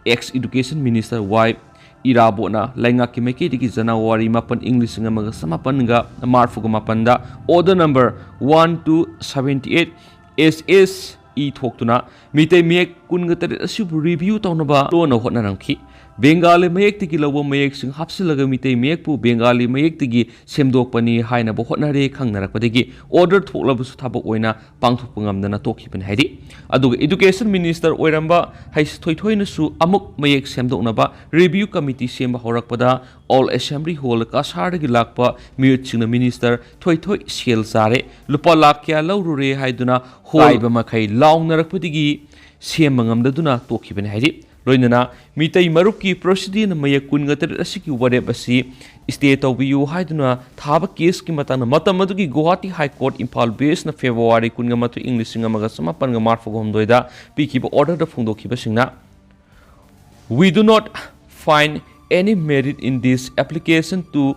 ex Education Minister ꯋꯥꯏ ꯏꯔꯥꯕꯣꯠꯅ ꯂꯩꯉꯥꯛꯀꯤ ꯃꯥꯏꯀꯩꯗꯒꯤ ꯖꯅꯋꯥꯔꯤ ꯃꯥꯄꯟ ꯏꯪ ꯂꯤꯁꯤꯡ ꯑꯃꯒ ꯆꯃꯥꯄꯟꯒ ꯃꯔꯤꯐꯨꯒ ꯃꯥꯄꯟꯗ order number one two seventy eight S S E ꯊꯣꯛꯇꯨꯅ ꯃꯤꯇꯩ ꯃꯌꯦꯛ ꯀꯨꯟꯒ ꯇꯔꯦꯠ ꯑꯁꯤꯕꯨ review ꯇꯧꯅꯕ ꯂꯣꯟꯅ ꯍꯣꯠꯅꯔꯝꯈꯤ꯫ ꯕꯦꯡꯒꯥꯂꯤ ꯃꯌꯦꯛꯇꯒꯤ ꯂꯧꯕ ꯃꯌꯦꯛꯁꯤꯡ ꯍꯥꯞꯆꯤꯜꯂꯒ ꯃꯤꯇꯩ ꯃꯌꯦꯛꯄꯨ ꯕꯦꯡꯒꯥꯂꯤ ꯃꯌꯦꯛꯇꯒꯤ ꯁꯦꯝꯗꯣꯛꯄꯅꯤ ꯍꯥꯏꯅꯕ ꯍꯣꯠꯅꯔꯦ ꯈꯪꯅꯔꯛꯄꯗꯒꯤ order ꯊꯣꯛꯂꯕꯁꯨ ꯊꯕꯛ ꯑꯣꯏꯅ ꯄꯥꯡꯊꯣꯛꯄ ꯉꯝꯗꯅ ꯇꯣꯛꯈꯤꯕꯅꯤ ꯍꯥꯏꯔꯤ꯫ ꯑꯗꯨꯒ Education Minister ꯑꯣꯏꯔꯝꯕ ꯍꯩꯁ ꯊꯣꯏꯊꯣꯏꯅꯁꯨ ꯑꯃꯨꯛ ꯃꯌꯦꯛ ꯁꯦꯝꯗꯣꯛꯅꯕ review committee ꯁꯦꯝꯕ ꯍꯧꯔꯛꯄꯗ Old Assembly Hall ꯀꯁꯥꯔꯗꯒꯤ ꯂꯥꯛꯄ ꯃꯤꯑꯣꯏꯁꯤꯡꯅ Minister ꯊꯣꯏꯊꯣꯏ ꯁꯦꯜ ꯆꯥꯔꯦ, ꯂꯨꯄꯥ ꯂꯥꯈ ꯀꯌꯥ ꯂꯧꯔꯨꯔꯦ ꯍꯥꯏꯗꯨꯅ ꯍꯣꯜ ꯀꯥꯏꯕ ꯃꯈꯩ ꯂꯥꯎꯅꯔꯛꯄꯗꯒꯤ ꯁꯦꯝꯕ ꯉꯝꯗꯗꯨꯅ ꯇꯣꯛꯈꯤꯕꯅꯤ ꯍꯥꯏꯔꯤ꯫ ꯂꯣꯏꯅꯅ ꯃꯤꯇꯩ ꯃꯔꯨꯞꯀꯤ ꯄ꯭ꯔꯣꯁꯤꯗꯤꯅ ꯃꯌꯦꯛ ꯀꯨꯟꯒ ꯇꯔꯦꯠ ꯑꯁꯤꯒꯤ ꯋꯥꯔꯦꯞ ꯑꯁꯤ stay ꯇꯧꯕꯤꯌꯨ ꯍꯥꯏꯗꯨꯅ ꯊꯥꯕ caseꯀꯤ ꯃꯇꯥꯡꯗ ꯃꯇꯝ ꯑꯗꯨꯒꯤ Guwahati High Court Imphal benchꯅ February ꯀꯨꯟꯒ ꯃꯥꯊꯣꯏ ꯏꯪ ꯂꯤꯁꯤꯡ ꯑꯃꯒ ꯆꯃꯥꯄꯟꯒ ꯃꯔꯤꯐꯨꯒ ꯍꯨꯝꯗꯣꯏꯗ ꯄꯤꯈꯤꯕ orderꯗ ꯐꯣꯡꯗꯣꯛꯈꯤꯕꯁꯤꯡꯅ, "We do not find any merit in this application to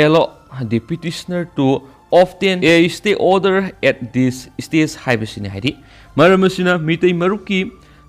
allow the petitioner to obtain a stay order at this stage" ꯍꯥꯏꯕꯁꯤꯅꯤ ꯍꯥꯏꯔꯤ꯫ ꯃꯔꯝ ꯑꯁꯤꯅ ꯃꯤꯇꯩ ꯃꯔꯨꯞꯀꯤ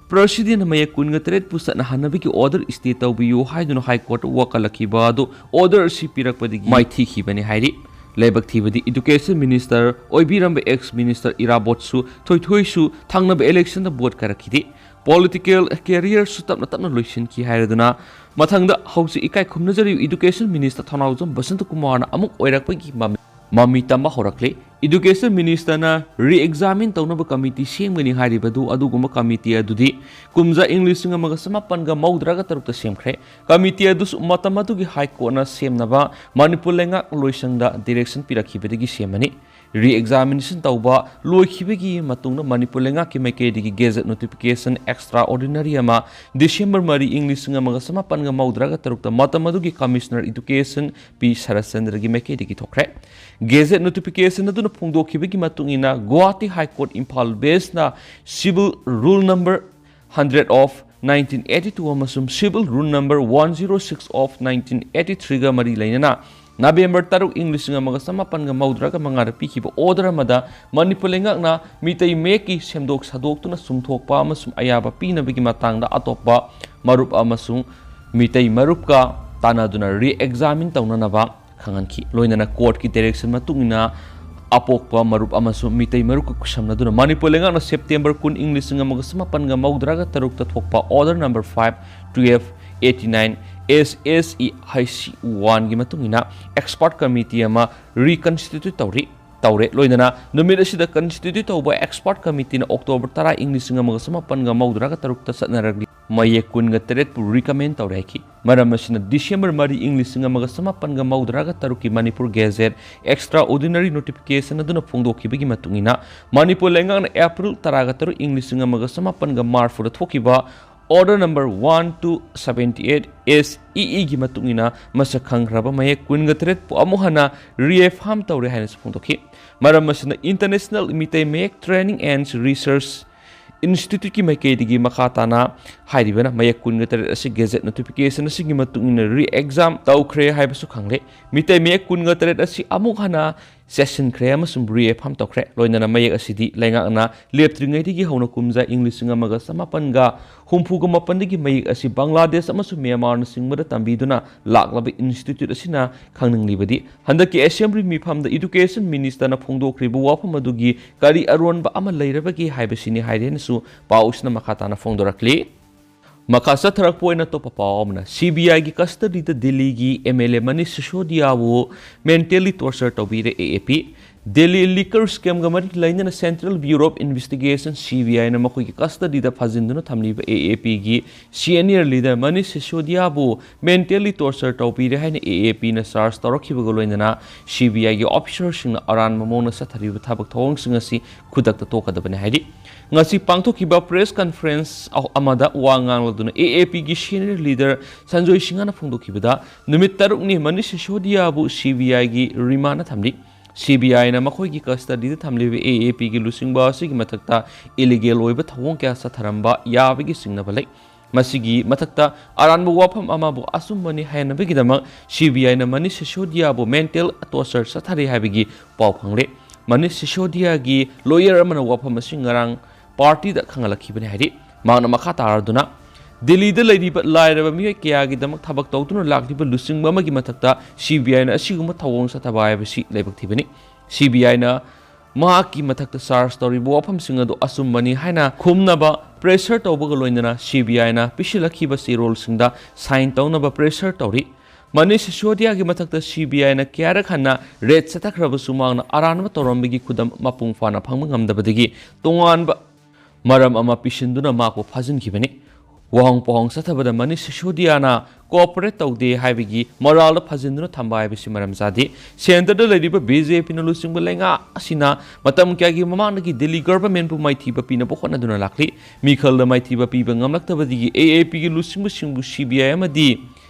President ꯃꯌꯦꯛ ꯀꯨꯟꯒ ꯇꯔꯦꯠꯄꯨ ꯆꯠꯅꯍꯟꯅꯕꯒꯤ order stay ꯇꯧꯕꯤꯌꯨ ꯍꯥꯏꯗꯨꯅ High Court ꯋꯥꯀꯠꯂꯛꯈꯤꯕ ꯑꯗꯨ order ꯑꯁꯤ ꯄꯤꯔꯛꯄꯗꯒꯤ ꯃꯥꯏꯊꯤꯈꯤꯕꯅꯤ ꯍꯥꯏꯔꯤ꯫ ꯂꯥꯏꯕꯛ ꯊꯤꯕꯗꯤ Education Minister ꯑꯣꯏꯕꯤꯔꯝꯕ ex Minister ꯏꯔꯥꯕꯣꯠꯁꯨ ꯊꯣꯏꯊꯣꯏꯁꯨ ꯊꯪꯅꯕ election ꯗ vote ꯀꯥꯔꯛꯈꯤꯗꯦ꯫ Political career ꯁꯨ ꯇꯞꯅ ꯇꯞꯅ ꯂꯣꯏꯁꯤꯟꯈꯤ ꯍꯥꯏꯔꯗꯨꯅ ꯃꯊꯪꯗ ꯍꯧꯖꯤꯛ ꯏꯀꯥꯏ ꯈꯨꯝꯅꯖꯔꯤꯕ Education Minister ꯊꯧꯅꯥꯎꯖꯝ ꯕꯁꯟꯇ ꯀꯨꯃꯥꯔꯅ ꯑꯃꯨꯛ ꯑꯣꯏꯔꯛꯄꯒꯤ ꯃꯃꯤ ꯃꯃꯤ ꯇꯝꯕ ꯍꯧꯔꯛꯂꯤ꯫ Education Minister ꯅ re-examine ꯇꯧꯅꯕ committee ꯁꯦꯝꯒꯅꯤ ꯍꯥꯏꯔꯤꯕꯗꯨ ꯑꯗꯨꯒꯨꯝꯕ committee ꯑꯗꯨꯗꯤ ꯀꯨꯝꯖꯥ ꯏꯪ ꯂꯤꯁꯤꯡ ꯑꯃꯒ ꯆꯃꯥꯄꯟꯒ ꯃꯧꯗ꯭ꯔꯥꯒ ꯇꯔꯨꯛꯇ ꯁꯦꯝꯈ꯭ꯔꯦ꯫ Committee ꯑꯗꯨꯁꯨ ꯃꯇꯝ ꯑꯗꯨꯒꯤ High Court ꯅ ꯁꯦꯝꯅꯕ ꯃꯅꯤꯄꯨꯔ ꯂꯩꯉꯥꯛ ꯂꯣꯏꯁꯪꯗ direction ꯄꯤꯔꯛꯈꯤꯕꯗꯒꯤ ꯁꯦꯝꯕꯅꯤ꯫ Re-examination ꯇꯧꯕ ꯂꯣꯏꯈꯤꯕꯒꯤ ꯃꯇꯨꯡꯗ ꯃꯅꯤꯄꯨꯔ ꯂꯩꯉꯥꯛꯀꯤ ꯃꯥꯏꯀꯩꯗꯒꯤ gazette notification extraordinary ꯑꯃ December ꯃꯔꯤ ꯏꯪ ꯂꯤꯁꯤꯡ ꯑꯃꯒ ꯆꯃꯥꯄꯟꯒ ꯃꯧꯗ꯭ꯔꯥꯒ ꯇꯔꯨꯛꯇ ꯃꯇꯝ ꯑꯗꯨꯒꯤ Commissioner Education ꯄꯤ ꯁꯔꯠꯆꯟꯗ꯭ꯔꯒꯤ ꯃꯥꯏꯀꯩꯗꯒꯤ ꯊꯣꯛꯈ꯭ꯔꯦ꯫ Gazette notification ꯑꯗꯨꯅ ꯐꯣꯡꯗꯣꯛꯈꯤꯕꯒꯤ ꯃꯇꯨꯡ ꯏꯟꯅ, Guwahati High Court Imphal Bench ꯅ Civil Rule Number hundred of nineteen eighty-two ꯑꯃꯁꯨꯡ Civil Rule Number one zero six of nineteen eighty-three ꯒ ꯃꯔꯤ ꯂꯩꯅꯅ November ꯇꯔꯨꯛ ꯏꯪ ꯂꯤꯁꯤꯡ ꯑꯃꯒ ꯆꯃꯥꯄꯟꯒ ꯃꯧꯗ꯭ꯔꯥꯒ ꯃꯉꯥꯗ ꯄꯤꯈꯤꯕ order ꯑꯃꯗ ꯃꯅꯤꯄꯨꯔ ꯂꯩꯉꯥꯛꯅ ꯃꯤꯇꯩ ꯃꯌꯦꯛꯀꯤ ꯁꯦꯝꯗꯣꯛ ꯁꯥꯗꯣꯛꯇꯨꯅ ꯆꯨꯝꯊꯣꯛꯄ ꯑꯃꯁꯨꯡ ꯑꯌꯥꯕ ꯄꯤꯅꯕꯒꯤ ꯃꯇꯥꯡꯗ ꯑꯇꯣꯞꯄ ꯃꯔꯨꯞ ꯑꯃꯁꯨꯡ ꯃꯤꯇꯩ ꯃꯔꯨꯞꯀ ꯇꯥꯟꯅꯗꯨꯅ re-examine ꯇꯧꯅꯅꯕ ꯈꯪꯍꯟꯈꯤ꯫ ꯂꯣꯏꯅꯅ court ꯀꯤ direction ꯃꯇꯨꯡ ꯏꯟꯅ ꯑꯄꯣꯛꯄ ꯃꯔꯨꯞ ꯑꯃꯁꯨꯡ ꯃꯤꯇꯩ ꯃꯔꯨꯞꯀ ꯈꯨꯠꯁꯝꯅꯗꯨꯅ ꯃꯅꯤꯄꯨꯔ ꯂꯩꯉꯥꯛꯅ September ꯀꯨꯟ ꯏꯪ ꯂꯤꯁꯤꯡ ꯑꯃꯒ ꯆꯃꯥꯄꯟꯒ ꯃꯧꯗ꯭ꯔꯥꯒ ꯇꯔꯨꯛꯇ ꯊꯣꯛꯄ order number five twelve eighty-nine S S E H C one ꯒꯤ ꯃꯇꯨꯡ ꯏꯟꯅ expert committee ꯑꯃ reconstitute ꯇꯧꯔꯤ꯫ ꯇꯧꯔꯦ꯫ ꯂꯣꯏꯅꯅ ꯅꯨꯃꯤꯠ ꯑꯁꯤꯗ constitute ꯇꯧꯕ expert committee ꯅ October ꯇꯔꯥ ꯏꯪ ꯂꯤꯁꯤꯡ ꯑꯃꯒ ꯆꯃꯥꯄꯟꯒ ꯃꯧꯗ꯭ꯔꯥꯒ ꯇꯔꯨꯛꯇ ꯆꯠꯅꯔꯛꯂꯤ꯫ ꯃꯌꯦꯛ ꯀꯨꯟꯒ ꯇꯔꯦꯠꯄꯨ recommend ꯇꯧꯔꯦ ꯍꯥꯏꯈꯤ꯫ ꯃꯔꯝ ꯑꯁꯤꯅ December ꯃꯔꯤ ꯏꯪ ꯂꯤꯁꯤꯡ ꯑꯃꯒ ꯆꯃꯥꯄꯟꯒ ꯃꯧꯗ꯭ꯔꯥꯒ ꯇꯔꯨꯛꯀꯤ Manipur Gazette extraordinary notification ꯑꯗꯨꯅ ꯐꯣꯡꯗꯣꯛꯈꯤꯕꯒꯤ ꯃꯇꯨꯡ ꯏꯟꯅ, ꯃꯅꯤꯄꯨꯔ ꯂꯩꯉꯥꯛꯅ April ꯇꯔꯥꯒ ꯇꯔꯨꯛ ꯏꯪ ꯂꯤꯁꯤꯡ ꯑꯃꯒ ꯆꯃꯥꯄꯟꯒ ꯃꯔꯤꯐꯨꯗ ꯊꯣꯛꯈꯤꯕ order number one two seventy eight S E E ꯒꯤ ꯃꯇꯨꯡ ꯏꯟꯅ ꯃꯁꯛ ꯈꯪꯈ꯭ꯔꯕ ꯃꯌꯦꯛ ꯀꯨꯟꯒ ꯇꯔꯦꯠꯄꯨ ꯑꯃꯨꯛ ꯍꯟꯅ reaffirm ꯇꯧꯔꯦ ꯍꯥꯏꯅꯁꯨ ꯐꯣꯡꯗꯣꯛꯈꯤ꯫ ꯃꯔꯝ ꯑꯁꯤꯅ International ꯃꯤꯇꯩ ꯃꯌꯦꯛ Training and Research Institute ꯀꯤ ꯃꯥꯏꯀꯩꯗꯒꯤ ꯃꯈꯥ ꯇꯥꯅ ꯍꯥꯏꯔꯤꯕꯅ ꯃꯌꯦꯛ ꯀꯨꯟꯒ ꯇꯔꯦꯠ ꯑꯁꯤ gazette notification ꯑꯁꯤꯒꯤ ꯃꯇꯨꯡ ꯏꯟꯅ re-exam ꯇꯧꯈ꯭ꯔꯦ ꯍꯥꯏꯕꯁꯨ ꯈꯪꯂꯦ꯫ ꯃꯤꯇꯩ ꯃꯌꯦꯛ ꯀꯨꯟꯒ ꯇꯔꯦꯠ ꯑꯁꯤ ꯑꯃꯨꯛ ꯍꯟꯅ ꯆꯦꯠꯁꯤꯟꯈ꯭ꯔꯦ ꯑꯃꯁꯨꯡ ꯔꯤꯑꯦꯐꯥꯔꯝ ꯇꯧꯈ꯭ꯔꯦ꯫ ꯂꯣꯏꯅꯅ ꯃꯌꯦꯛ ꯑꯁꯤꯗꯤ ꯂꯩꯉꯥꯛꯅ ꯂꯦꯞꯇ꯭ꯔꯤꯉꯩꯗꯒꯤ ꯍꯧꯅ ꯀꯨꯝꯖꯥ ꯏꯪ ꯂꯤꯁꯤꯡ ꯑꯃꯒ ꯆꯃꯥꯄꯟꯒ ꯍꯨꯝꯐꯨꯒ ꯃꯥꯄꯟꯗꯒꯤ ꯃꯌꯦꯛ ꯑꯁꯤ ꯕꯪꯒ꯭ꯂꯥꯗꯦꯁ ꯑꯃꯁꯨꯡ ꯃ꯭ꯌꯥꯟꯃꯥꯔꯅꯆꯤꯡꯕꯗ ꯇꯝꯕꯤꯗꯨꯅ ꯂꯥꯛꯂꯕ ꯏꯟꯁꯇꯤꯇ꯭ꯌꯨꯠ ꯑꯁꯤꯅ ꯈꯪꯅꯤꯡꯂꯤꯕꯗꯤ ꯍꯟꯗꯛꯀꯤ ꯑꯦꯁꯦꯝꯕ꯭ꯂꯤ ꯃꯤꯐꯝꯗ ꯏꯗꯨꯀꯦꯁꯟ ꯃꯤꯅꯤꯁꯇꯔꯅ ꯐꯣꯡꯗꯣꯛꯈ꯭ꯔꯤꯕ ꯋꯥꯐꯝ ꯑꯗꯨꯒꯤ ꯀꯔꯤ ꯑꯔꯣꯟꯕ ꯑꯃ ꯂꯩꯔꯕꯒꯦ ꯍꯥꯏꯕꯁꯤꯅꯤ ꯍꯥꯏꯔꯦꯅꯁꯨ ꯄꯥꯎꯁꯤꯅ ꯃꯈꯥ ꯇꯥꯅ ꯐꯣꯡꯗꯣꯔꯛꯂꯤ꯫ ꯃꯈꯥ ꯆꯠꯊꯔꯛꯄ ꯑꯣꯏꯅ ꯑꯇꯣꯞꯄ ꯄꯥꯎ ꯑꯃꯅ, ꯁꯤ ꯕꯤ ꯑꯥꯏꯒꯤ ꯀꯁꯇꯗꯤꯗ ꯗꯤꯜꯂꯤꯒꯤ ꯑꯦꯝ ꯑꯦꯜ ꯑꯦ ꯃꯅꯤꯁ ꯁꯤꯁꯣꯗꯤꯌꯥꯕꯨ ꯃꯦꯟꯇꯦꯜꯂꯤ ꯇꯣꯔꯆꯔ ꯇꯧꯕꯤꯔꯦ, A A P. Delhi liquor ꯁ꯭ꯀꯦꯝꯒ ꯃꯔꯤ ꯂꯩꯅꯅ central bureau of investigation, C B ꯑꯥꯏꯅ ꯃꯈꯣꯏꯒꯤ ꯀꯁꯇꯗꯤꯗ ꯐꯥꯖꯤꯟꯗꯨꯅ ꯊꯝꯂꯤꯕ ꯑꯦ ꯑꯦ ꯄꯤꯒꯤ ꯁꯤꯅꯤꯌꯔ ꯂꯤꯗꯔ ꯃꯅꯤꯁ ꯁꯤꯁꯣꯗꯤꯌꯥꯕꯨ ꯃꯦꯟꯇꯦꯜꯂꯤ ꯇꯣꯔꯆꯔ ꯇꯧꯕꯤꯔꯦ ꯍꯥꯏꯅ ꯑꯦ ꯑꯦ ꯄꯤꯅ ꯆꯥꯔꯖ ꯇꯧꯔꯛꯈꯤꯕꯒ ꯂꯣꯏꯅꯅ ꯁꯤ ꯕꯤ ꯑꯥꯏꯒꯤ ꯑꯣꯐꯤꯁꯔꯁꯤꯡꯅ ꯑꯔꯥꯟꯕ ꯃꯑꯣꯡꯗ ꯆꯠꯊꯔꯤꯕ ꯊꯕꯛ ꯊꯧꯑꯣꯡꯁꯤꯡ ꯑꯁꯤ ꯈꯨꯗꯛꯇ ꯇꯣꯛꯀꯗꯕꯅꯤ ꯍꯥꯏꯔꯤ꯫ ꯉꯁꯤ ꯄꯥꯡꯊꯣꯛꯈꯤꯕ ꯄ꯭ꯔꯦꯁ ꯀꯟꯐꯔꯦꯟꯁ ꯑꯃꯗ ꯋꯥ ꯉꯥꯡꯂꯗꯨꯅ ꯑꯦ ꯑꯦ ꯄꯤꯒꯤ ꯁꯤꯅꯤꯌꯔ ꯂꯤꯗꯔ ꯁꯟꯖꯣꯏ ꯁꯤꯡꯍꯅ ꯐꯣꯡꯗꯣꯛꯈꯤꯕꯗ, ꯅꯨꯃꯤꯠ ꯇꯔꯨꯛꯅꯤ ꯃꯅꯤꯁ ꯁꯤꯁꯣꯗꯤꯌꯥꯕꯨ ꯁꯤ ꯕꯤ ꯑꯥꯏꯒꯤ ꯔꯤꯃꯥꯟꯗ ꯊꯝꯂꯤ꯫ ꯁꯤ ꯕꯤ ꯑꯥꯏꯅ ꯃꯈꯣꯏꯒꯤ ꯀꯁꯇꯗꯤꯗ ꯊꯝꯂꯤꯕ ꯑꯦ ꯑꯦ ꯄꯤꯒꯤ ꯂꯨꯆꯤꯡꯕ ꯑꯁꯤꯒꯤ ꯃꯊꯛꯇ ꯏꯂꯤꯒꯦꯜ ꯑꯣꯏꯕ ꯊꯧꯑꯣꯡ ꯀꯌꯥ ꯆꯠꯊꯔꯝꯕ ꯌꯥꯕꯒꯤ ꯆꯤꯡꯅꯕ ꯂꯩ꯫ ꯃꯁꯤꯒꯤ ꯃꯊꯛꯇ ꯑꯔꯥꯟꯕ ꯋꯥꯐꯝ ꯑꯃꯕꯨ ꯑꯆꯨꯝꯕꯅꯤ ꯍꯥꯏꯅꯕꯒꯤꯗꯃꯛ ꯁꯤ ꯕꯤ ꯑꯥꯏꯅ ꯃꯅꯤꯁ ꯁꯤꯁꯣꯗꯤꯌꯥꯕꯨ ꯃꯦꯟꯇꯦꯜ ꯇꯣꯔꯆꯔ ꯆꯠꯊꯔꯤ ꯍꯥꯏꯕꯒꯤ ꯄꯥꯎ ꯐꯪꯂꯦ꯫ ꯃꯅꯤꯁ ꯁꯤꯁꯣꯗꯤꯌꯥꯒꯤ ꯂꯣꯌꯔ ꯑꯃꯅ ꯋꯥꯐꯝ ꯑꯁꯤ ꯉꯔꯥꯡ ꯄꯥꯔꯇꯤꯗ ꯈꯪꯍꯜꯂꯛꯈꯤꯕꯅꯤ ꯍꯥꯏꯔꯤ꯫ ꯃꯍꯥꯛꯅ ꯃꯈꯥ ꯇꯥꯔꯗꯨꯅ, ꯗꯤꯜꯂꯤꯗ ꯂꯩꯔꯤꯕ ꯂꯥꯏꯔꯕ ꯃꯤꯑꯣꯏ ꯀꯌꯥꯒꯤꯗꯃꯛ ꯊꯕꯛ ꯇꯧꯗꯨꯅ ꯂꯥꯛꯂꯤꯕ ꯂꯨꯆꯤꯡꯕ ꯑꯃꯒꯤ ꯃꯊꯛꯇ ꯁꯤ ꯕꯤ ꯑꯥꯏꯅ ꯑꯁꯤꯒꯨꯝꯕ ꯊꯧꯑꯣꯡ ꯆꯠꯊꯕ ꯍꯥꯏꯕꯁꯤ ꯂꯥꯏꯕꯛ ꯊꯤꯕꯅꯤ꯫ ꯁꯤ ꯕꯤ ꯑꯥꯏꯅ ꯃꯍꯥꯛꯀꯤ ꯃꯊꯛꯇ ꯆꯥꯔꯖ ꯇꯧꯔꯤꯕ ꯋꯥꯐꯝꯁꯤꯡ ꯑꯗꯨ ꯑꯆꯨꯝꯕꯅꯤ ꯍꯥꯏꯅ ꯈꯨꯝꯅꯕ ꯄ꯭ꯔꯦꯁꯔ ꯇꯧꯕꯒ ꯂꯣꯏꯅꯅ ꯁꯤ ꯕꯤ ꯑꯥꯏꯅ ꯄꯤꯁꯤꯜꯂꯛꯈꯤꯕ ꯆꯦꯔꯣꯜꯁꯤꯡꯗ ꯁꯥꯏꯟ ꯇꯧꯅꯕ ꯄ꯭ꯔꯦꯁꯔ ꯇꯧꯔꯤ꯫ ꯃꯅꯤꯁ ꯁꯤꯁꯣꯗꯤꯌꯥꯒꯤ ꯃꯊꯛꯇ ꯁꯤ ꯕꯤ ꯑꯥꯏꯅ ꯀꯌꯥꯔꯛ ꯍꯟꯅ ꯔꯦꯗ ꯆꯠꯊꯈ꯭ꯔꯕꯁꯨ ꯃꯍꯥꯛꯅ ꯑꯔꯥꯟꯕ ꯇꯧꯔꯝꯕꯒꯤ ꯈꯨꯗꯝ ꯃꯄꯨꯡ ꯐꯥꯅ ꯐꯪꯕ ꯉꯝꯗꯕꯗꯒꯤ ꯇꯣꯉꯥꯟꯕ ꯃꯔꯝ ꯑꯃ ꯄꯤꯁꯤꯟꯗꯨꯅ ꯃꯍꯥꯛꯄꯨ ꯐꯥꯖꯤꯟꯈꯤꯕꯅꯤ꯫ ꯋꯥꯍꯪ ꯄꯥꯎꯍꯪ ꯆꯠꯊꯕꯗ ꯃꯅꯤꯁ ꯁꯤꯁꯣꯗꯤꯌꯥꯅ ꯀꯣꯑꯣꯄꯔꯦꯠ ꯇꯧꯗꯦ ꯍꯥꯏꯕꯒꯤ ꯃꯣꯔꯥꯜꯗ ꯐꯥꯖꯤꯟꯗꯨꯅ ꯊꯝꯕ ꯍꯥꯏꯕꯁꯤ ꯃꯔꯝ ꯆꯥꯗꯦ꯫ ꯁꯦꯟꯇꯔꯗ ꯂꯩꯔꯤꯕ ꯕꯤ ꯖꯦ ꯄꯤꯅ ꯂꯨꯆꯤꯡꯕ ꯂꯩꯉꯥꯛ ꯑꯁꯤꯅ ꯃꯇꯝ ꯀꯌꯥꯒꯤ ꯃꯃꯥꯡꯗꯒꯤ ꯗꯤꯜꯂꯤ ꯒꯚꯔꯟꯃꯦꯟꯠꯄꯨ ꯃꯥꯏꯊꯤꯕ ꯄꯤꯅꯕ ꯍꯣꯠꯅꯗꯨꯅ ꯂꯥꯛꯂꯤ꯫ ꯃꯤꯈꯜꯗ ꯃꯥꯏꯊꯤꯕ ꯄꯤꯕ ꯉꯝꯂꯛꯇꯕꯗꯒꯤ ꯑꯦ ꯑꯦ ꯄꯤꯒꯤ ꯂꯨꯆꯤꯡꯕꯁꯤꯡꯕꯨ ꯁꯤ ꯕꯤ ꯑꯥꯏ ꯑꯃꯗꯤ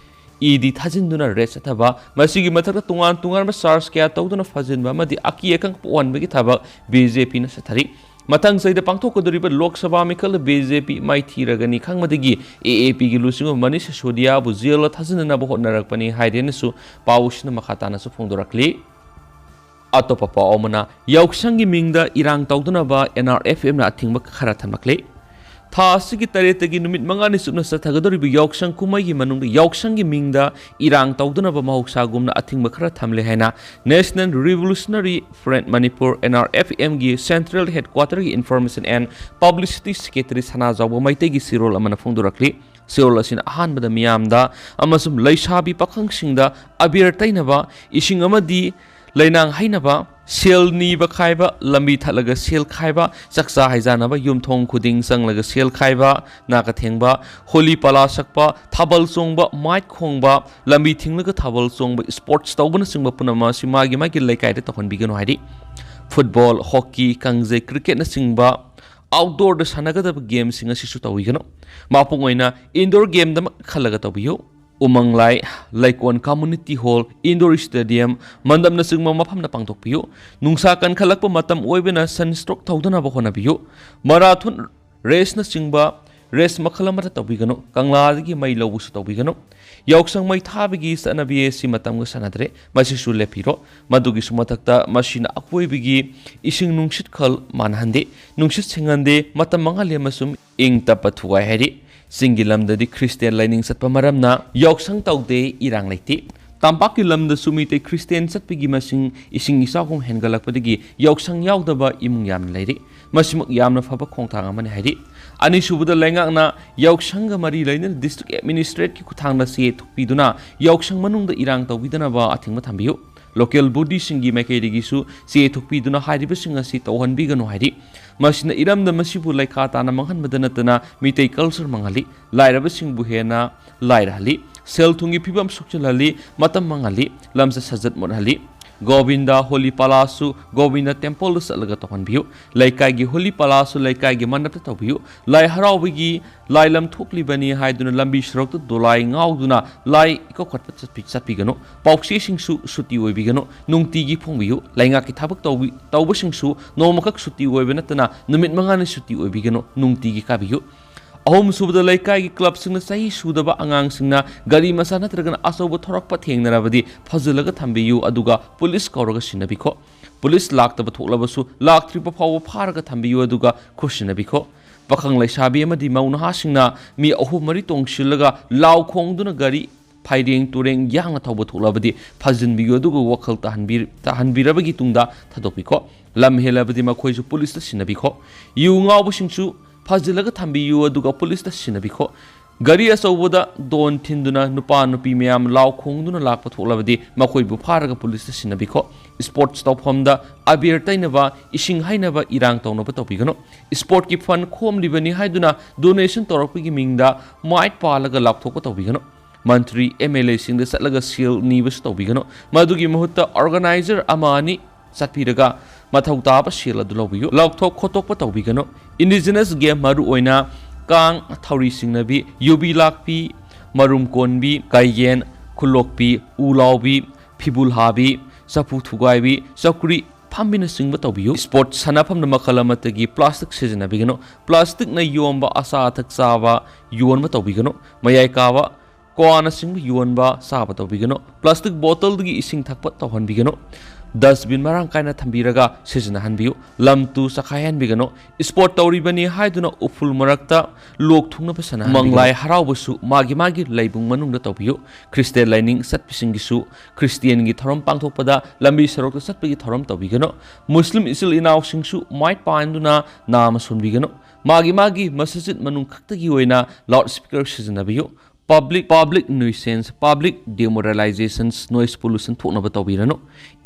ꯏ ꯗꯤ ꯊꯥꯖꯤꯟꯗꯨꯅ ꯔꯦꯗ ꯆꯠꯊꯕ, ꯃꯁꯤꯒꯤ ꯃꯊꯛꯇ ꯇꯣꯉꯥꯟ ꯇꯣꯉꯥꯟꯕ ꯆꯥꯔꯖ ꯀꯌꯥ ꯇꯧꯗꯨꯅ ꯐꯥꯖꯤꯟꯕ ꯑꯃꯗꯤ ꯑꯀꯤ ꯑꯈꯪ ꯄꯣꯛꯍꯟꯕꯒꯤ ꯊꯕꯛ ꯕꯤ ꯖꯦ ꯄꯤꯅ ꯆꯠꯊꯔꯤ꯫ ꯃꯊꯪ ꯆꯍꯤꯗ ꯄꯥꯡꯊꯣꯛꯀꯗꯧꯔꯤꯕ Lok Sabha ꯃꯤꯈꯜꯗ B J P ꯃꯥꯏꯊꯤꯔꯒꯅꯤ ꯈꯪꯕꯗꯒꯤ A A ꯄꯤꯒꯤ ꯂꯨꯆꯤꯡꯕ ꯃꯅꯤꯁ ꯁꯤꯁꯣꯗꯤꯌꯥꯕꯨ ꯖꯦꯜꯗ ꯊꯥꯖꯤꯟꯅꯅꯕ ꯍꯣꯠꯅꯔꯛꯄꯅꯤ ꯍꯥꯏꯔꯦꯅꯁꯨ ꯄꯥꯎꯁꯤꯅ ꯃꯈꯥ ꯇꯥꯅꯁꯨ ꯐꯣꯡꯗꯣꯔꯛꯂꯤ꯫ ꯑꯇꯣꯞꯄ ꯄꯥꯎ ꯑꯃꯅ, ꯌꯥꯎꯁꯪꯒꯤ ꯃꯤꯡꯗ ꯏꯔꯥꯡ ꯇꯧꯗꯅꯕ ꯑꯦꯟ ꯑꯥꯔ ꯑꯦꯐ ꯑꯦꯝꯅ ꯑꯊꯤꯡꯕ ꯈꯔ ꯊꯝꯂꯛꯂꯤ꯫ ꯊꯥ ꯑꯁꯤꯒꯤ ꯇꯔꯦꯠꯇꯒꯤ ꯅꯨꯃꯤꯠ ꯃꯉꯥꯅꯤ ꯆꯨꯞꯅ ꯆꯠꯊꯒꯗꯧꯔꯤꯕ ꯌꯥꯎꯁꯪ ꯀꯨꯝꯍꯩꯒꯤ ꯃꯅꯨꯡꯗ ꯌꯥꯎꯁꯪꯒꯤ ꯃꯤꯡꯗ ꯏꯔꯥꯡ ꯇꯧꯗꯅꯕ ꯃꯍꯧꯁꯥꯒꯨꯝꯅ ꯑꯊꯤꯡꯕ ꯈꯔ ꯊꯝꯂꯦ ꯍꯥꯏꯅ National Revolutionary Front Manipur, N R F M, ꯒꯤ Central Headquarter ꯒꯤ Information and Publicity Secretary ꯁꯅꯥꯖꯥꯎꯕ ꯃꯩꯇꯩꯒꯤ ꯆꯦꯔꯣꯜ ꯑꯃꯅ ꯐꯣꯡꯗꯣꯔꯛꯂꯤ꯫ ꯆꯦꯔꯣꯜ ꯑꯁꯤꯅ ꯑꯍꯥꯟꯕꯗ ꯃꯤꯌꯥꯝꯗ ꯑꯃꯁꯨꯡ ꯂꯩꯁꯥꯕꯤ ꯄꯥꯈꯪꯁꯤꯡꯗ ꯑꯕꯦꯔ ꯇꯩꯅꯕ, ꯏꯁꯤꯡ ꯑꯃꯗꯤ ꯂꯩꯅꯥꯡ ꯍꯩꯅꯕ, ꯁꯦꯜ ꯅꯤꯕ ꯈꯥꯏꯕ, ꯂꯝꯕꯤ ꯊꯠꯂꯒ ꯁꯦꯜ ꯈꯥꯏꯕ, ꯆꯥꯛꯆꯥ ꯍꯩꯖꯥꯅꯕ ꯌꯨꯝꯊꯣꯡ ꯈꯨꯗꯤꯡ ꯆꯪꯂꯒ ꯁꯦꯜ ꯈꯥꯏꯕ, ꯅꯥꯀ ꯊꯦꯡꯕ, ꯍꯣꯂꯤ ꯄꯥꯂꯥ ꯁꯛꯄ, ꯊꯥꯕꯜ ꯆꯣꯡꯕ, ꯃꯥꯏꯛ ꯈꯣꯡꯕ, ꯂꯝꯕꯤ ꯊꯤꯡꯂꯒ ꯊꯥꯕꯜ ꯆꯣꯡꯕ, sports ꯇꯧꯕꯅꯆꯤꯡꯕ ꯄꯨꯝꯅꯃꯛ ꯑꯁꯤ ꯃꯥꯒꯤ ꯃꯥꯒꯤ ꯂꯩꯀꯥꯏꯗ ꯇꯧꯍꯟꯕꯤꯒꯅꯨ ꯍꯥꯏꯔꯤ꯫ Football, hockey, ꯀꯥꯡꯖꯩ, cricketꯅꯆꯤꯡꯕ outdoorꯗ ꯁꯥꯟꯅꯒꯗꯕ gameꯁꯤꯡ ꯑꯁꯤꯁꯨ ꯇꯧꯕꯤꯒꯅꯨ꯫ ꯃꯄꯨꯡ ꯑꯣꯏꯅ indoor gameꯗꯃꯛ ꯈꯜꯂꯒ ꯇꯧꯕꯤꯌꯨ꯫ ꯎꯃꯪ ꯂꯥꯏ, ꯂꯩꯀꯣꯜ, community hall, indoor stadium, ꯃꯟꯗꯞꯅꯆꯤꯡꯕ ꯃꯐꯝꯗ ꯄꯥꯡꯊꯣꯛꯄꯤꯌꯨ꯫ ꯅꯨꯡꯁꯥ ꯀꯟꯈꯠꯂꯛꯄ ꯃꯇꯝ ꯑꯣꯏꯕꯅ sunstroke ꯇꯧꯗꯅꯕ ꯍꯣꯠꯅꯕꯤꯌꯨ꯫ Marathon raceꯅꯆꯤꯡꯕ race ꯃꯈꯜ ꯑꯃꯠꯇ ꯇꯧꯕꯤꯒꯅꯨ꯫ ꯀꯪꯂꯥꯗꯒꯤ ꯃꯩ ꯂꯧꯕꯁꯨ ꯇꯧꯕꯤꯒꯅꯨ꯫ ꯌꯥꯎꯁꯪ ꯃꯩ ꯊꯥꯕꯒꯤ ꯆꯠꯅꯕꯤ ꯑꯁꯤ ꯃꯇꯝꯒ ꯆꯥꯟꯅꯗ꯭ꯔꯦ꯫ ꯃꯁꯤꯁꯨ ꯂꯦꯞꯄꯤꯔꯣ꯫ ꯃꯗꯨꯒꯤꯁꯨ ꯃꯊꯛꯇ ꯃꯁꯤꯅ ꯑꯀꯣꯏꯕꯒꯤ ꯏꯁꯤꯡ ꯅꯨꯡꯁꯤꯠ ꯈꯜ ꯃꯥꯟꯅꯍꯟꯗꯦ, ꯅꯨꯡꯁꯤꯠ ꯁꯦꯡꯍꯟꯗꯦ, ꯃꯇꯝ ꯃꯥꯡꯍꯜꯂꯦ ꯑꯃꯁꯨꯡ ꯏꯪ ꯇꯞꯄ ꯊꯨꯒꯥꯏ ꯍꯥꯏꯔꯤ꯫ ꯆꯤꯡꯒꯤ ꯂꯝꯗꯗꯤ ꯈ꯭ꯔꯤꯁꯇꯤꯌꯥꯟ ꯂꯥꯏꯅꯤꯡ ꯆꯠꯄ ꯃꯔꯝꯅ ꯌꯥꯎꯁꯪ ꯇꯧꯗꯦ, ꯏꯔꯥꯡ ꯂꯩꯇꯦ꯫ ꯇꯝꯄꯥꯛꯀꯤ ꯂꯝꯗꯁꯨ ꯃꯤꯇꯩ ꯈ꯭ꯔꯤꯁꯇꯤꯌꯥꯟ ꯆꯠꯄꯒꯤ ꯃꯁꯤꯡ ꯏꯁꯤꯡ ꯏꯆꯥꯎꯒꯨꯝ ꯍꯦꯟꯒꯠꯂꯛꯄꯗꯒꯤ ꯌꯥꯎꯁꯪ ꯌꯥꯎꯗꯕ ꯏꯃꯨꯡ ꯌꯥꯝꯅ ꯂꯩꯔꯤ꯫ ꯃꯁꯤꯃꯛ ꯌꯥꯝꯅ ꯐꯕ ꯈꯣꯡꯊꯥꯡ ꯑꯃꯅꯤ ꯍꯥꯏꯔꯤ꯫ ꯑꯅꯤꯁꯨꯕꯗ, ꯂꯩꯉꯥꯛꯅ ꯌꯥꯎꯁꯪꯒ ꯃꯔꯤ ꯂꯩꯅꯅ district administrateꯀꯤ ꯈꯨꯠꯊꯥꯡꯗ ꯆꯦ ꯊꯣꯛꯄꯤꯗꯨꯅ ꯌꯥꯎꯁꯪ ꯃꯅꯨꯡꯗ ꯏꯔꯥꯡ ꯇꯧꯕꯤꯗꯅꯕ ꯑꯊꯤꯡꯕ ꯊꯝꯕꯤꯌꯨ꯫ Local bodyꯁꯤꯡꯒꯤ ꯃꯥꯏꯀꯩꯗꯒꯤꯁꯨ ꯆꯦ ꯊꯣꯛꯄꯤꯗꯨꯅ ꯍꯥꯏꯔꯤꯕꯁꯤꯡ ꯑꯁꯤ ꯇꯧꯍꯟꯕꯤꯒꯅꯨ ꯍꯥꯏꯔꯤ꯫ ꯃꯁꯤꯅ ꯏꯔꯝꯗꯝ ꯑꯁꯤꯕꯨ ꯂꯩꯈꯥ ꯇꯥꯅ ꯃꯥꯡꯍꯟꯕꯗ ꯅꯠꯇꯅ ꯃꯤꯇꯩ culture ꯃꯥꯡꯍꯜꯂꯤ, ꯂꯥꯏꯔꯕꯁꯤꯡꯕꯨ ꯍꯦꯟꯅ ꯂꯥꯏꯔꯍꯜꯂꯤ, ꯁꯦꯜ ꯊꯨꯝꯒꯤ ꯐꯤꯕꯝ ꯁꯣꯛꯆꯤꯜꯍꯜꯂꯤ, ꯃꯇꯝ ꯃꯥꯡꯍꯜꯂꯤ, ꯂꯝꯆꯠ ꯁꯥꯖꯠ ꯃꯨꯠꯍꯜꯂꯤ꯫ ꯒꯣꯕꯤꯟꯗ, ꯍꯣꯂꯤ ꯄꯥꯂꯥꯁꯨ ꯒꯣꯕꯤꯟꯗ templeꯗ ꯆꯠꯂꯒ ꯇꯧꯍꯟꯕꯤꯌꯨ꯫ ꯂꯩꯀꯥꯏꯒꯤ ꯍꯣꯂꯤ ꯄꯥꯂꯥꯁꯨ ꯂꯩꯀꯥꯏꯒꯤ ꯃꯟꯗꯞꯇ ꯇꯧꯕꯤꯌꯨ꯫ ꯂꯥꯏ ꯍꯔꯥꯎꯕꯒꯤ ꯂꯥꯏꯂꯝ ꯊꯣꯛꯂꯤꯕꯅꯤ ꯍꯥꯏꯗꯨꯅ ꯂꯝꯕꯤ ꯁꯣꯔꯣꯛꯇ ꯗꯣꯂꯥꯏ ꯉꯥꯎꯗꯨꯅ ꯂꯥꯏ ꯏꯀꯧꯈꯠꯄ ꯆꯠꯄꯤ-, ꯆꯠꯄꯤꯒꯅꯨ꯫ ꯄꯥꯎꯆꯦꯁꯤꯡꯁꯨ ꯁꯨꯇꯤ ꯑꯣꯏꯕꯤꯒꯅꯨ꯫ ꯅꯨꯡꯇꯤꯒꯤ ꯐꯣꯡꯕꯤꯌꯨ꯫ ꯂꯩꯉꯥꯛꯀꯤ ꯊꯕꯛ ꯇꯧꯕꯤ-, ꯇꯧꯕꯁꯤꯡꯁꯨ ꯅꯣꯡꯃꯈꯛ ꯁꯨꯇꯤ ꯑꯣꯏꯕ ꯅꯠꯇꯅ ꯅꯨꯃꯤꯠ ꯃꯉꯥꯅꯤ ꯁꯨꯇꯤ ꯑꯣꯏꯕꯤꯒꯅꯨ꯫ ꯅꯨꯡꯇꯤꯒꯤ ꯀꯥꯕꯤꯌꯨ꯫ ꯑꯍꯨꯝꯁꯨꯕꯗ, ꯂꯩꯀꯥꯏꯒꯤ ꯀ꯭ꯂꯕꯁꯤꯡꯅ ꯆꯍꯤ ꯁꯨꯗꯕ ꯑꯉꯥꯡꯁꯤꯡꯅ ꯒꯥꯔꯤ ꯃꯆꯥ ꯅꯠꯇ꯭ꯔꯒꯅ ꯑꯆꯧꯕ ꯊꯧꯔꯛꯄ ꯊꯦꯡꯅꯔꯕꯗꯤ ꯐꯥꯖꯤꯜꯂꯒ ꯊꯝꯕꯤꯌꯨ, ꯑꯗꯨꯒ ꯄꯨꯂꯤꯁ ꯀꯧꯔꯒ ꯁꯤꯟꯅꯕꯤꯈꯣ꯫ ꯄꯨꯂꯤꯁ ꯂꯥꯛꯇꯕ ꯊꯣꯛꯂꯕꯁꯨ ꯂꯥꯛꯇ꯭ꯔꯤꯕ ꯐꯥꯎꯕ ꯐꯥꯔꯒ ꯊꯝꯕꯤꯌꯨ, ꯑꯗꯨꯒ ꯈꯨꯠꯁꯤꯟꯅꯕꯤꯈꯣ꯫ ꯄꯥꯈꯪ ꯂꯩꯁꯥꯕꯤ ꯑꯃꯗꯤ ꯃꯧ ꯅꯍꯥꯁꯤꯡꯅ ꯃꯤ ꯑꯍꯨꯝ ꯃꯔꯤ ꯇꯣꯡꯁꯤꯜꯂꯒ ꯂꯥꯎ ꯈꯣꯡꯗꯨꯅ ꯒꯥꯔꯤ ꯐꯩꯔꯦꯡ ꯇꯨꯔꯦꯡ ꯌꯥꯡꯅ ꯊꯧꯕ ꯊꯣꯛꯂꯕꯗꯤ ꯐꯥꯖꯤꯟꯕꯤꯌꯨ, ꯑꯗꯨꯒ ꯋꯥꯈꯜ ꯇꯥꯍꯟꯕꯤ-, ꯇꯥꯍꯟꯕꯤꯔꯕꯒꯤ ꯇꯨꯡꯗ ꯊꯥꯗꯣꯛꯄꯤꯈꯣ꯫ ꯂꯝ ꯍꯦꯜꯂꯕꯗꯤ ꯃꯈꯣꯏꯁꯨ ꯄꯨꯂꯤꯁꯇ ꯁꯤꯟꯅꯕꯤꯈꯣ꯫ ꯌꯨ ꯉꯥꯎꯕꯁꯤꯡꯁꯨ ꯐꯥꯖꯤꯜꯂꯒ ꯊꯝꯕꯤꯌꯨ, ꯑꯗꯨꯒ ꯄꯨꯂꯤꯁꯇ ꯁꯤꯟꯅꯕꯤꯈꯣ꯫ ꯒꯥꯔꯤ ꯑꯆꯧꯕꯗ ꯗꯣꯟ ꯊꯤꯟꯗꯨꯅ ꯅꯨꯄꯥ ꯅꯨꯄꯤ ꯃꯌꯥꯝ ꯂꯥꯎ ꯈꯣꯡꯗꯨꯅ ꯂꯥꯛꯄ ꯊꯣꯛꯂꯕꯗꯤ ꯃꯈꯣꯏꯕꯨ ꯐꯥꯔꯒ ꯄꯨꯂꯤꯁꯇ ꯁꯤꯟꯅꯕꯤꯈꯣ꯫ ꯁ꯭ꯄꯣꯔꯠꯁ ꯇꯧꯐꯝꯗ ꯑꯕꯦꯔ ꯇꯩꯅꯕ, ꯏꯁꯤꯡ ꯍꯩꯅꯕ ꯏꯔꯥꯡ ꯇꯧꯅꯕ ꯇꯧꯕꯤꯒꯅꯨ꯫ ꯁ꯭ꯄꯣꯔꯠꯀꯤ ꯐꯟ ꯈꯣꯝꯂꯤꯕꯅꯤ ꯍꯥꯏꯗꯨꯅ ꯗꯣꯅꯦꯁꯟ ꯇꯧꯔꯛꯄꯒꯤ ꯃꯤꯡꯗ ꯃꯥꯏꯠ ꯄꯥꯜꯂꯒ ꯂꯥꯎꯊꯣꯛꯄ ꯇꯧꯕꯤꯒꯅꯨ꯫ ꯃꯟꯇ꯭ꯔꯤ, ꯑꯦꯝ ꯑꯦꯜ ꯑꯦꯁꯤꯡꯗ ꯆꯠꯂꯒ ꯁꯦꯜ ꯅꯤꯕꯁꯨ ꯇꯧꯕꯤꯒꯅꯨ꯫ ꯃꯗꯨꯒꯤ ꯃꯍꯨꯠꯇ ꯑꯣꯔꯒꯅꯥꯏꯖꯔ ꯑꯃ ꯑꯅꯤ ꯆꯠꯄꯤꯔꯒ ꯃꯊꯧ ꯇꯥꯕ ꯁꯦꯜ ꯑꯗꯨ ꯂꯧꯕꯤꯌꯨ꯫ ꯂꯥꯎꯊꯣꯛ ꯈꯣꯠꯇꯣꯛꯄ ꯇꯧꯕꯤꯒꯅꯨ꯫ ꯏꯟꯗꯤꯖꯤꯅꯁ ꯒꯦꯝ, ꯃꯔꯨꯑꯣꯏꯅ ꯀꯥꯡ, ꯊꯧꯔꯤ ꯆꯤꯡꯅꯕꯤ, ꯌꯨꯕꯤ ꯂꯥꯛꯄꯤ, ꯃꯔꯨꯝ ꯀꯣꯟꯕꯤ, ꯀꯥꯏꯌꯦꯟ, ꯈꯨꯂꯣꯛꯄꯤ, ꯎ ꯂꯥꯎꯕꯤ, ꯐꯤꯕꯨꯜ ꯍꯥꯕꯤ, ꯆꯐꯨ ꯊꯨꯒꯥꯏꯕꯤ, ꯆꯧꯀ꯭ꯔꯤ ꯐꯝꯕꯤꯅꯆꯤꯡꯕ ꯇꯧꯕꯤꯌꯨ꯫ ꯁ꯭ꯄꯣꯔꯠꯁ ꯁꯥꯟꯅꯐꯝꯗ ꯃꯈꯜ ꯑꯃꯠꯇꯒꯤ ꯄ꯭ꯂꯥꯁꯇꯤꯛ ꯁꯤꯖꯤꯟꯅꯕꯤꯒꯅꯨ꯫ ꯄ꯭ꯂꯥꯁꯇꯤꯛꯅ ꯌꯣꯝꯕ ꯑꯆꯥ ꯑꯊꯛ ꯆꯥꯕ ꯌꯣꯟꯕ ꯇꯧꯕꯤꯒꯅꯨ꯫ ꯃꯌꯥꯏ ꯀꯥꯕ ꯀ꯭ꯋꯥꯅꯆꯤꯡꯕ ꯌꯣꯟꯕ ꯆꯥꯕ ꯇꯧꯕꯤꯒꯅꯨ꯫ ꯄ꯭ꯂꯥꯁꯇꯤꯛ ꯕꯣꯇꯜꯗꯒꯤ ꯏꯁꯤꯡ ꯊꯛꯄ ꯇꯧꯍꯟꯕꯤꯒꯅꯨ꯫ ꯗꯁꯕꯤꯟ ꯃꯔꯥꯡ ꯀꯥꯏꯅ ꯊꯝꯕꯤꯔꯒ ꯁꯤꯖꯤꯟꯅꯍꯟꯕꯤꯌꯨ꯫ ꯂꯝ ꯇꯨ ꯆꯈꯥꯏꯍꯟꯕꯤꯒꯅꯨ꯫ ꯁ꯭ꯄꯣꯔꯠ ꯇꯧꯔꯤꯕꯅꯤ ꯍꯥꯏꯗꯨꯅ ꯎꯐꯨꯜ ꯃꯔꯛꯇ ꯂꯣꯛ ꯊꯨꯡꯅꯕ ꯁꯥꯟꯅꯍꯟꯕꯤꯒꯅꯨ꯫ ꯃꯪꯂꯥꯏ ꯍꯔꯥꯎꯕꯁꯨ ꯃꯥꯒꯤ ꯃꯥꯒꯤ ꯂꯩꯕꯨꯡ ꯃꯅꯨꯡꯗ ꯇꯧꯕꯤꯌꯨ꯫ ꯈ꯭ꯔꯤꯁꯇꯤꯌꯥꯟ ꯂꯥꯏꯅꯤꯡ ꯆꯠꯄꯁꯤꯡꯒꯤꯁꯨ ꯈ꯭ꯔꯤꯁꯇꯤꯌꯥꯟꯒꯤ ꯊꯧꯔꯝ ꯄꯥꯡꯊꯣꯛꯄꯗ ꯂꯝꯕꯤ ꯁꯣꯔꯣꯛꯇ ꯆꯠꯄꯒꯤ ꯊꯧꯔꯝ ꯇꯧꯕꯤꯒꯅꯨ꯫ ꯃꯨꯁꯂꯤꯝ ꯏꯆꯤꯜ ꯏꯅꯥꯎꯁꯤꯡꯁꯨ ꯃꯥꯏꯠ ꯄꯥꯟꯗꯨꯅ ꯅꯥꯃ ꯁꯣꯟꯕꯤꯒꯅꯨ꯫ ꯃꯥꯒꯤ ꯃꯥꯒꯤ ꯃꯁꯖꯤꯗ ꯃꯅꯨꯡ ꯈꯛꯇꯒꯤ ꯑꯣꯏꯅ ꯂꯥꯎꯗ ꯁ꯭ꯄꯤꯀꯔ ꯁꯤꯖꯤꯟꯅꯕꯤꯌꯨ꯫ Public, public nuisance, public demoralisations, noise pollution ꯊꯣꯛꯅꯕ ꯇꯧꯕꯤꯔꯅꯨ꯫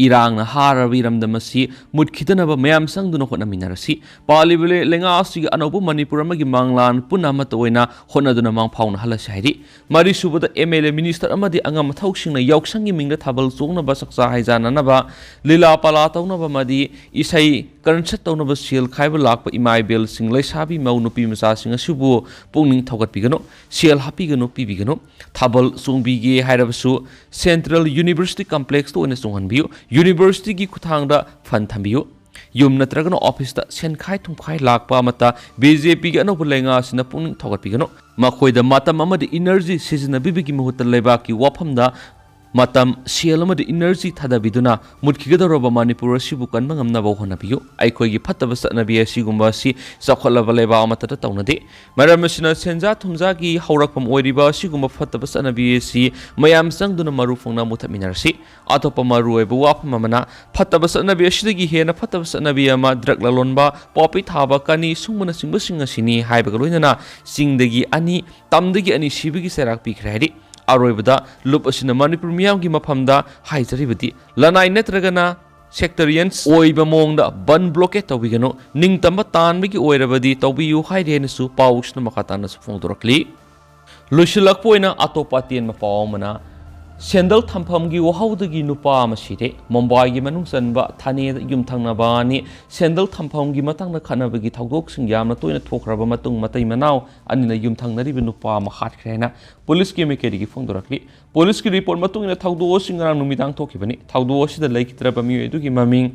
ꯏꯔꯥꯡꯅ ꯍꯥꯔꯕ ꯏꯔꯝꯗꯝ ꯑꯁꯤ ꯃꯨꯠꯈꯤꯗꯅꯕ ꯃꯌꯥꯝ ꯆꯪꯗꯨꯅ ꯍꯣꯠꯅꯃꯤꯟꯅꯔꯁꯤ꯫ ꯄꯥꯜꯂꯤꯕ ꯂꯩ-, ꯂꯩꯉꯥꯛ ꯑꯁꯤꯒꯤ ꯑꯅꯧꯕ ꯃꯅꯤꯄꯨꯔ ꯑꯃꯒꯤ ꯃꯪꯂꯥꯟ ꯄꯨꯟꯅ ꯑꯃꯠꯇ ꯑꯣꯏꯅ ꯍꯣꯠꯅꯗꯨꯅ ꯃꯥꯡ ꯐꯥꯎꯅꯍꯜꯂꯁꯤ ꯍꯥꯏꯔꯤ꯫ ꯃꯔꯤꯁꯨꯕꯗ, ꯑꯦꯝ ꯑꯦꯜ ꯑꯦ, ꯃꯤꯅꯤꯁꯇꯔ ꯑꯃꯗꯤ ꯑꯉꯝ ꯑꯊꯧꯁꯤꯡꯅ ꯌꯥꯎꯁꯪꯒꯤ ꯃꯤꯡꯗ ꯊꯥꯕꯜ ꯆꯣꯡꯅꯕ, ꯆꯥꯛꯆꯥ ꯍꯩꯖꯥꯟꯅꯅꯕ, ꯂꯤꯂꯥ ꯄꯥꯂꯥ ꯇꯧꯅꯕ ꯑꯃꯗꯤ ꯏꯁꯩ ꯀꯟꯁꯔꯠ ꯇꯧꯅꯕ ꯁꯦꯜ ꯈꯥꯏꯕ ꯂꯥꯛꯄ ꯏꯃꯥ ꯏꯕꯦꯜꯁꯤꯡ, ꯂꯩꯁꯥꯕꯤ ꯃꯧ ꯅꯨꯄꯤ ꯃꯆꯥꯁꯤꯡ ꯑꯁꯤꯕꯨ ꯄꯨꯛꯅꯤꯡ ꯊꯧꯒꯠꯄꯤꯒꯅꯨ꯫ ꯁꯦꯜ ꯍꯥꯞꯄꯤꯒꯅꯨ, ꯄꯤꯕꯤꯒꯅꯨ꯫ ꯊꯥꯕꯜ ꯆꯣꯡꯕꯤꯒꯦ ꯍꯥꯏꯔꯕꯁꯨ ꯁꯦꯟꯇ꯭ꯔꯦꯜ ꯌꯨꯅꯤꯚꯔꯁꯤꯇꯤ ꯀꯝꯄ꯭ꯂꯦꯛꯁꯇ ꯑꯣꯏꯅ ꯆꯣꯡꯍꯟꯕꯤꯌꯨ꯫ ꯌꯨꯅꯤꯚꯔꯁꯤꯇꯤꯒꯤ ꯈꯨꯠꯊꯥꯡꯗ ꯐꯟ ꯊꯝꯕꯤꯌꯨ꯫ ꯌꯨꯝ ꯅꯠꯇ꯭ꯔꯒꯅ ꯑꯣꯐꯤꯁꯇ ꯁꯦꯟꯈꯥꯏ ꯊꯨꯝꯈꯥꯏ ꯂꯥꯛꯄ ꯑꯃꯠꯇ ꯕꯤ ꯖꯦ ꯄꯤꯒꯤ ꯑꯅꯧꯕ ꯂꯩꯉꯥꯛ ꯑꯁꯤꯅ ꯄꯨꯛꯅꯤꯡ ꯊꯧꯒꯠꯄꯤꯒꯅꯨ꯫ ꯃꯈꯣꯏꯗ ꯃꯇꯝ ꯑꯃꯗꯤ ꯏꯅꯔꯖꯤ ꯁꯤꯖꯤꯟꯅꯕꯤꯕꯒꯤ ꯃꯍꯨꯠꯇ ꯂꯩꯕꯥꯛꯀꯤ ꯋꯥꯐꯝꯗ ꯃꯇꯝ, ꯁꯦꯜ ꯑꯃꯗꯤ ꯏꯅꯔꯖꯤ ꯊꯥꯗꯕꯤꯗꯨꯅ ꯃꯨꯠꯈꯤꯒꯗꯧꯔꯕ ꯃꯅꯤꯄꯨꯔ ꯑꯁꯤꯕꯨ ꯀꯟꯕ ꯉꯝꯅꯕ ꯍꯣꯠꯅꯕꯤꯌꯨ꯫ ꯑꯩꯈꯣꯏꯒꯤ ꯐꯠꯇꯕ ꯆꯠꯅꯕꯤ ꯑꯁꯤꯒꯨꯝꯕ ꯑꯁꯤ ꯆꯥꯎꯈꯠꯂꯕ ꯂꯩꯕꯥꯛ ꯑꯃꯠꯇꯗ ꯇꯧꯅꯗꯦ꯫ ꯃꯔꯝ ꯑꯁꯤꯅ ꯁꯦꯟꯖꯥ ꯊꯨꯝꯖꯥꯒꯤ ꯍꯧꯔꯛꯐꯝ ꯑꯣꯏꯔꯤꯕ ꯑꯁꯤꯒꯨꯝꯕ ꯐꯠꯇꯕ ꯆꯠꯅꯕꯤ ꯑꯁꯤ ꯃꯌꯥꯝ ꯆꯪꯗꯨꯅ ꯃꯔꯨ ꯐꯣꯡꯅ ꯃꯨꯊꯠꯃꯤꯟꯅꯔꯁꯤ꯫ ꯑꯇꯣꯞꯄ ꯃꯔꯨꯑꯣꯏꯕ ꯋꯥꯐꯝ ꯑꯃꯅ, ꯐꯠꯇꯕ ꯆꯠꯅꯕꯤ ꯑꯁꯤꯗꯒꯤ ꯍꯦꯟꯅ ꯐꯠꯇꯕ ꯆꯠꯅꯕꯤ ꯑꯃ ꯗ꯭ꯔꯒ ꯂꯂꯣꯟꯕ, ꯄꯣꯄꯤ ꯊꯥꯕ, ꯀꯅꯤ ꯁꯨꯡꯕꯅꯆꯤꯡꯕꯁꯤꯡ ꯑꯁꯤꯅꯤ ꯍꯥꯏꯕꯒ ꯂꯣꯏꯅꯅ ꯆꯤꯡꯗꯒꯤ ꯑꯅꯤ, ꯇꯝꯗꯒꯤ ꯑꯅꯤ ꯁꯤꯕꯒꯤ ꯆꯩꯔꯥꯛ ꯄꯤꯈ꯭ꯔꯦ ꯍꯥꯏꯔꯤ꯫ ꯑꯔꯣꯏꯕꯗ ꯂꯨꯞ ꯑꯁꯤꯅ ꯃꯅꯤꯄꯨꯔ ꯃꯤꯌꯥꯝꯒꯤ ꯃꯐꯝꯗ ꯍꯥꯏꯖꯔꯤꯕꯗꯤ ꯂꯅꯥꯏ ꯅꯠꯇ꯭ꯔꯒꯅ ꯁꯦꯛꯇꯔꯤꯌꯟꯁ ꯑꯣꯏꯕ ꯃꯑꯣꯡꯗ ꯕꯟ ꯕ꯭ꯂꯣꯀꯦꯠ ꯇꯧꯕꯤꯒꯅꯨ, ꯅꯤꯡꯇꯝꯕ ꯇꯥꯟꯕꯒꯤ ꯑꯣꯏꯔꯕꯗꯤ ꯇꯧꯕꯤꯌꯨ ꯍꯥꯏꯔꯤ ꯍꯥꯏꯅꯁꯨ ꯄꯥꯎꯁꯤꯅ ꯃꯈꯥ ꯇꯥꯅꯁꯨ ꯐꯣꯡꯗꯣꯔꯛꯂꯤ꯫ ꯂꯣꯏꯁꯤꯜꯂꯛꯄ ꯑꯣꯏꯅ ꯑꯇꯣꯞꯄ ꯑꯇꯦꯟꯕ ꯄꯥꯎ ꯑꯃꯅ, ꯁꯦꯟꯗꯜ ꯊꯝꯐꯝꯒꯤ ꯋꯥꯍꯧꯗꯒꯤ ꯅꯨꯄꯥ ꯑꯃ ꯁꯤꯔꯦ꯫ ꯃꯨꯝꯕꯥꯏꯒꯤ ꯃꯅꯨꯡ ꯆꯟꯕ ꯊꯥꯅꯦꯗ ꯌꯨꯝꯊꯪꯅꯕ ꯑꯅꯤ ꯁꯦꯟꯗꯜ ꯊꯝꯐꯝꯒꯤ ꯃꯇꯥꯡꯗ ꯈꯠꯅꯕꯒꯤ ꯊꯧꯗꯣꯛꯁꯤꯡ ꯌꯥꯝꯅ ꯇꯣꯏꯅ ꯊꯣꯛꯈ꯭ꯔꯕ ꯃꯇꯨꯡ, ꯃꯇꯩ ꯃꯅꯥꯎ ꯑꯅꯤꯅ ꯌꯨꯝꯊꯪꯅꯔꯤꯕ ꯅꯨꯄꯥ ꯑꯃ ꯍꯥꯠꯈ꯭ꯔꯦ ꯍꯥꯏꯅ ꯄꯨꯂꯤꯁꯀꯤ ꯃꯥꯏꯀꯩꯗꯒꯤ ꯐꯣꯡꯗꯣꯔꯛꯂꯤ꯫ ꯄꯨꯂꯤꯁꯀꯤ ꯔꯤꯄꯣꯔꯠ ꯃꯇꯨꯡ ꯏꯟꯅ ꯊꯧꯗꯣꯛ ꯑꯁꯤ ꯉꯔꯥꯡ ꯅꯨꯃꯤꯗꯥꯡ ꯊꯣꯛꯈꯤꯕꯅꯤ꯫ ꯊꯧꯗꯣꯛ ꯑꯁꯤꯗ ꯂꯩꯈꯤꯗ꯭ꯔꯕ ꯃꯤꯑꯣꯏ ꯑꯗꯨꯒꯤ ꯃꯃꯤꯡ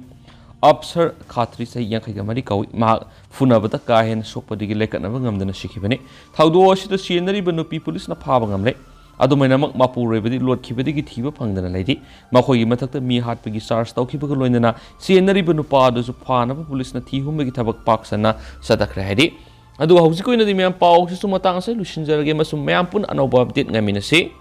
ꯑꯞꯁꯔ ꯈꯥꯇ꯭ꯔꯤ, ꯆꯍꯤ ꯌꯥꯡꯈꯩꯒ ꯃꯔꯤ ꯀꯧꯏ꯫ ꯃꯍꯥꯛ ꯐꯨꯅꯕꯗ ꯀꯥ ꯍꯦꯟꯅ ꯁꯣꯛꯄꯗꯒꯤ ꯂꯩꯈꯠꯅꯕ ꯉꯝꯗꯅ ꯁꯤꯈꯤꯕꯅꯤ꯫ ꯊꯧꯗꯣꯛ ꯑꯁꯤꯗ ꯆꯦꯟꯅꯔꯤꯕ ꯅꯨꯄꯤ ꯄꯨꯂꯤꯁꯅ ꯐꯥꯕ ꯉꯝꯂꯦ꯫ ꯑꯗꯨꯃꯥꯏꯅꯃꯛ ꯃꯄꯨꯔꯣꯏꯕꯗꯤ ꯂꯣꯠꯈꯤꯕꯗꯒꯤ ꯊꯤꯕ ꯐꯪꯗꯅ ꯂꯩꯔꯤ꯫ ꯃꯈꯣꯏꯒꯤ ꯃꯊꯛꯇ ꯃꯤ ꯍꯥꯠꯄꯒꯤ ꯆꯥꯔꯖ ꯇꯧꯈꯤꯕꯒ ꯂꯣꯏꯅꯅ ꯆꯦꯟꯅꯔꯤꯕ ꯅꯨꯄꯥ ꯑꯗꯨꯁꯨ ꯐꯥꯅꯕ ꯄꯨꯂꯤꯁꯅ ꯊꯤ ꯍꯨꯝꯕꯒꯤ ꯊꯕꯛ ꯄꯥꯛ ꯁꯟꯅ ꯆꯠꯊꯈ꯭ꯔꯦ ꯍꯥꯏꯔꯤ꯫ ꯑꯗꯨꯒ ꯍꯧꯖꯤꯛꯀꯤ ꯑꯣꯏꯅꯗꯤ ꯃꯌꯥꯝ ꯄꯥꯎꯁꯤꯁꯨ ꯃꯇꯥꯡ ꯑꯁꯤꯗ ꯂꯣꯏꯁꯤꯟꯖꯔꯒꯦ, ꯑꯃꯁꯨꯡ ꯃꯌꯥꯝ ꯄꯨꯟꯅ ꯑꯅꯧꯕ ꯑꯞꯗꯦꯠ ꯉꯥꯏꯃꯤꯟꯅꯁꯤ꯫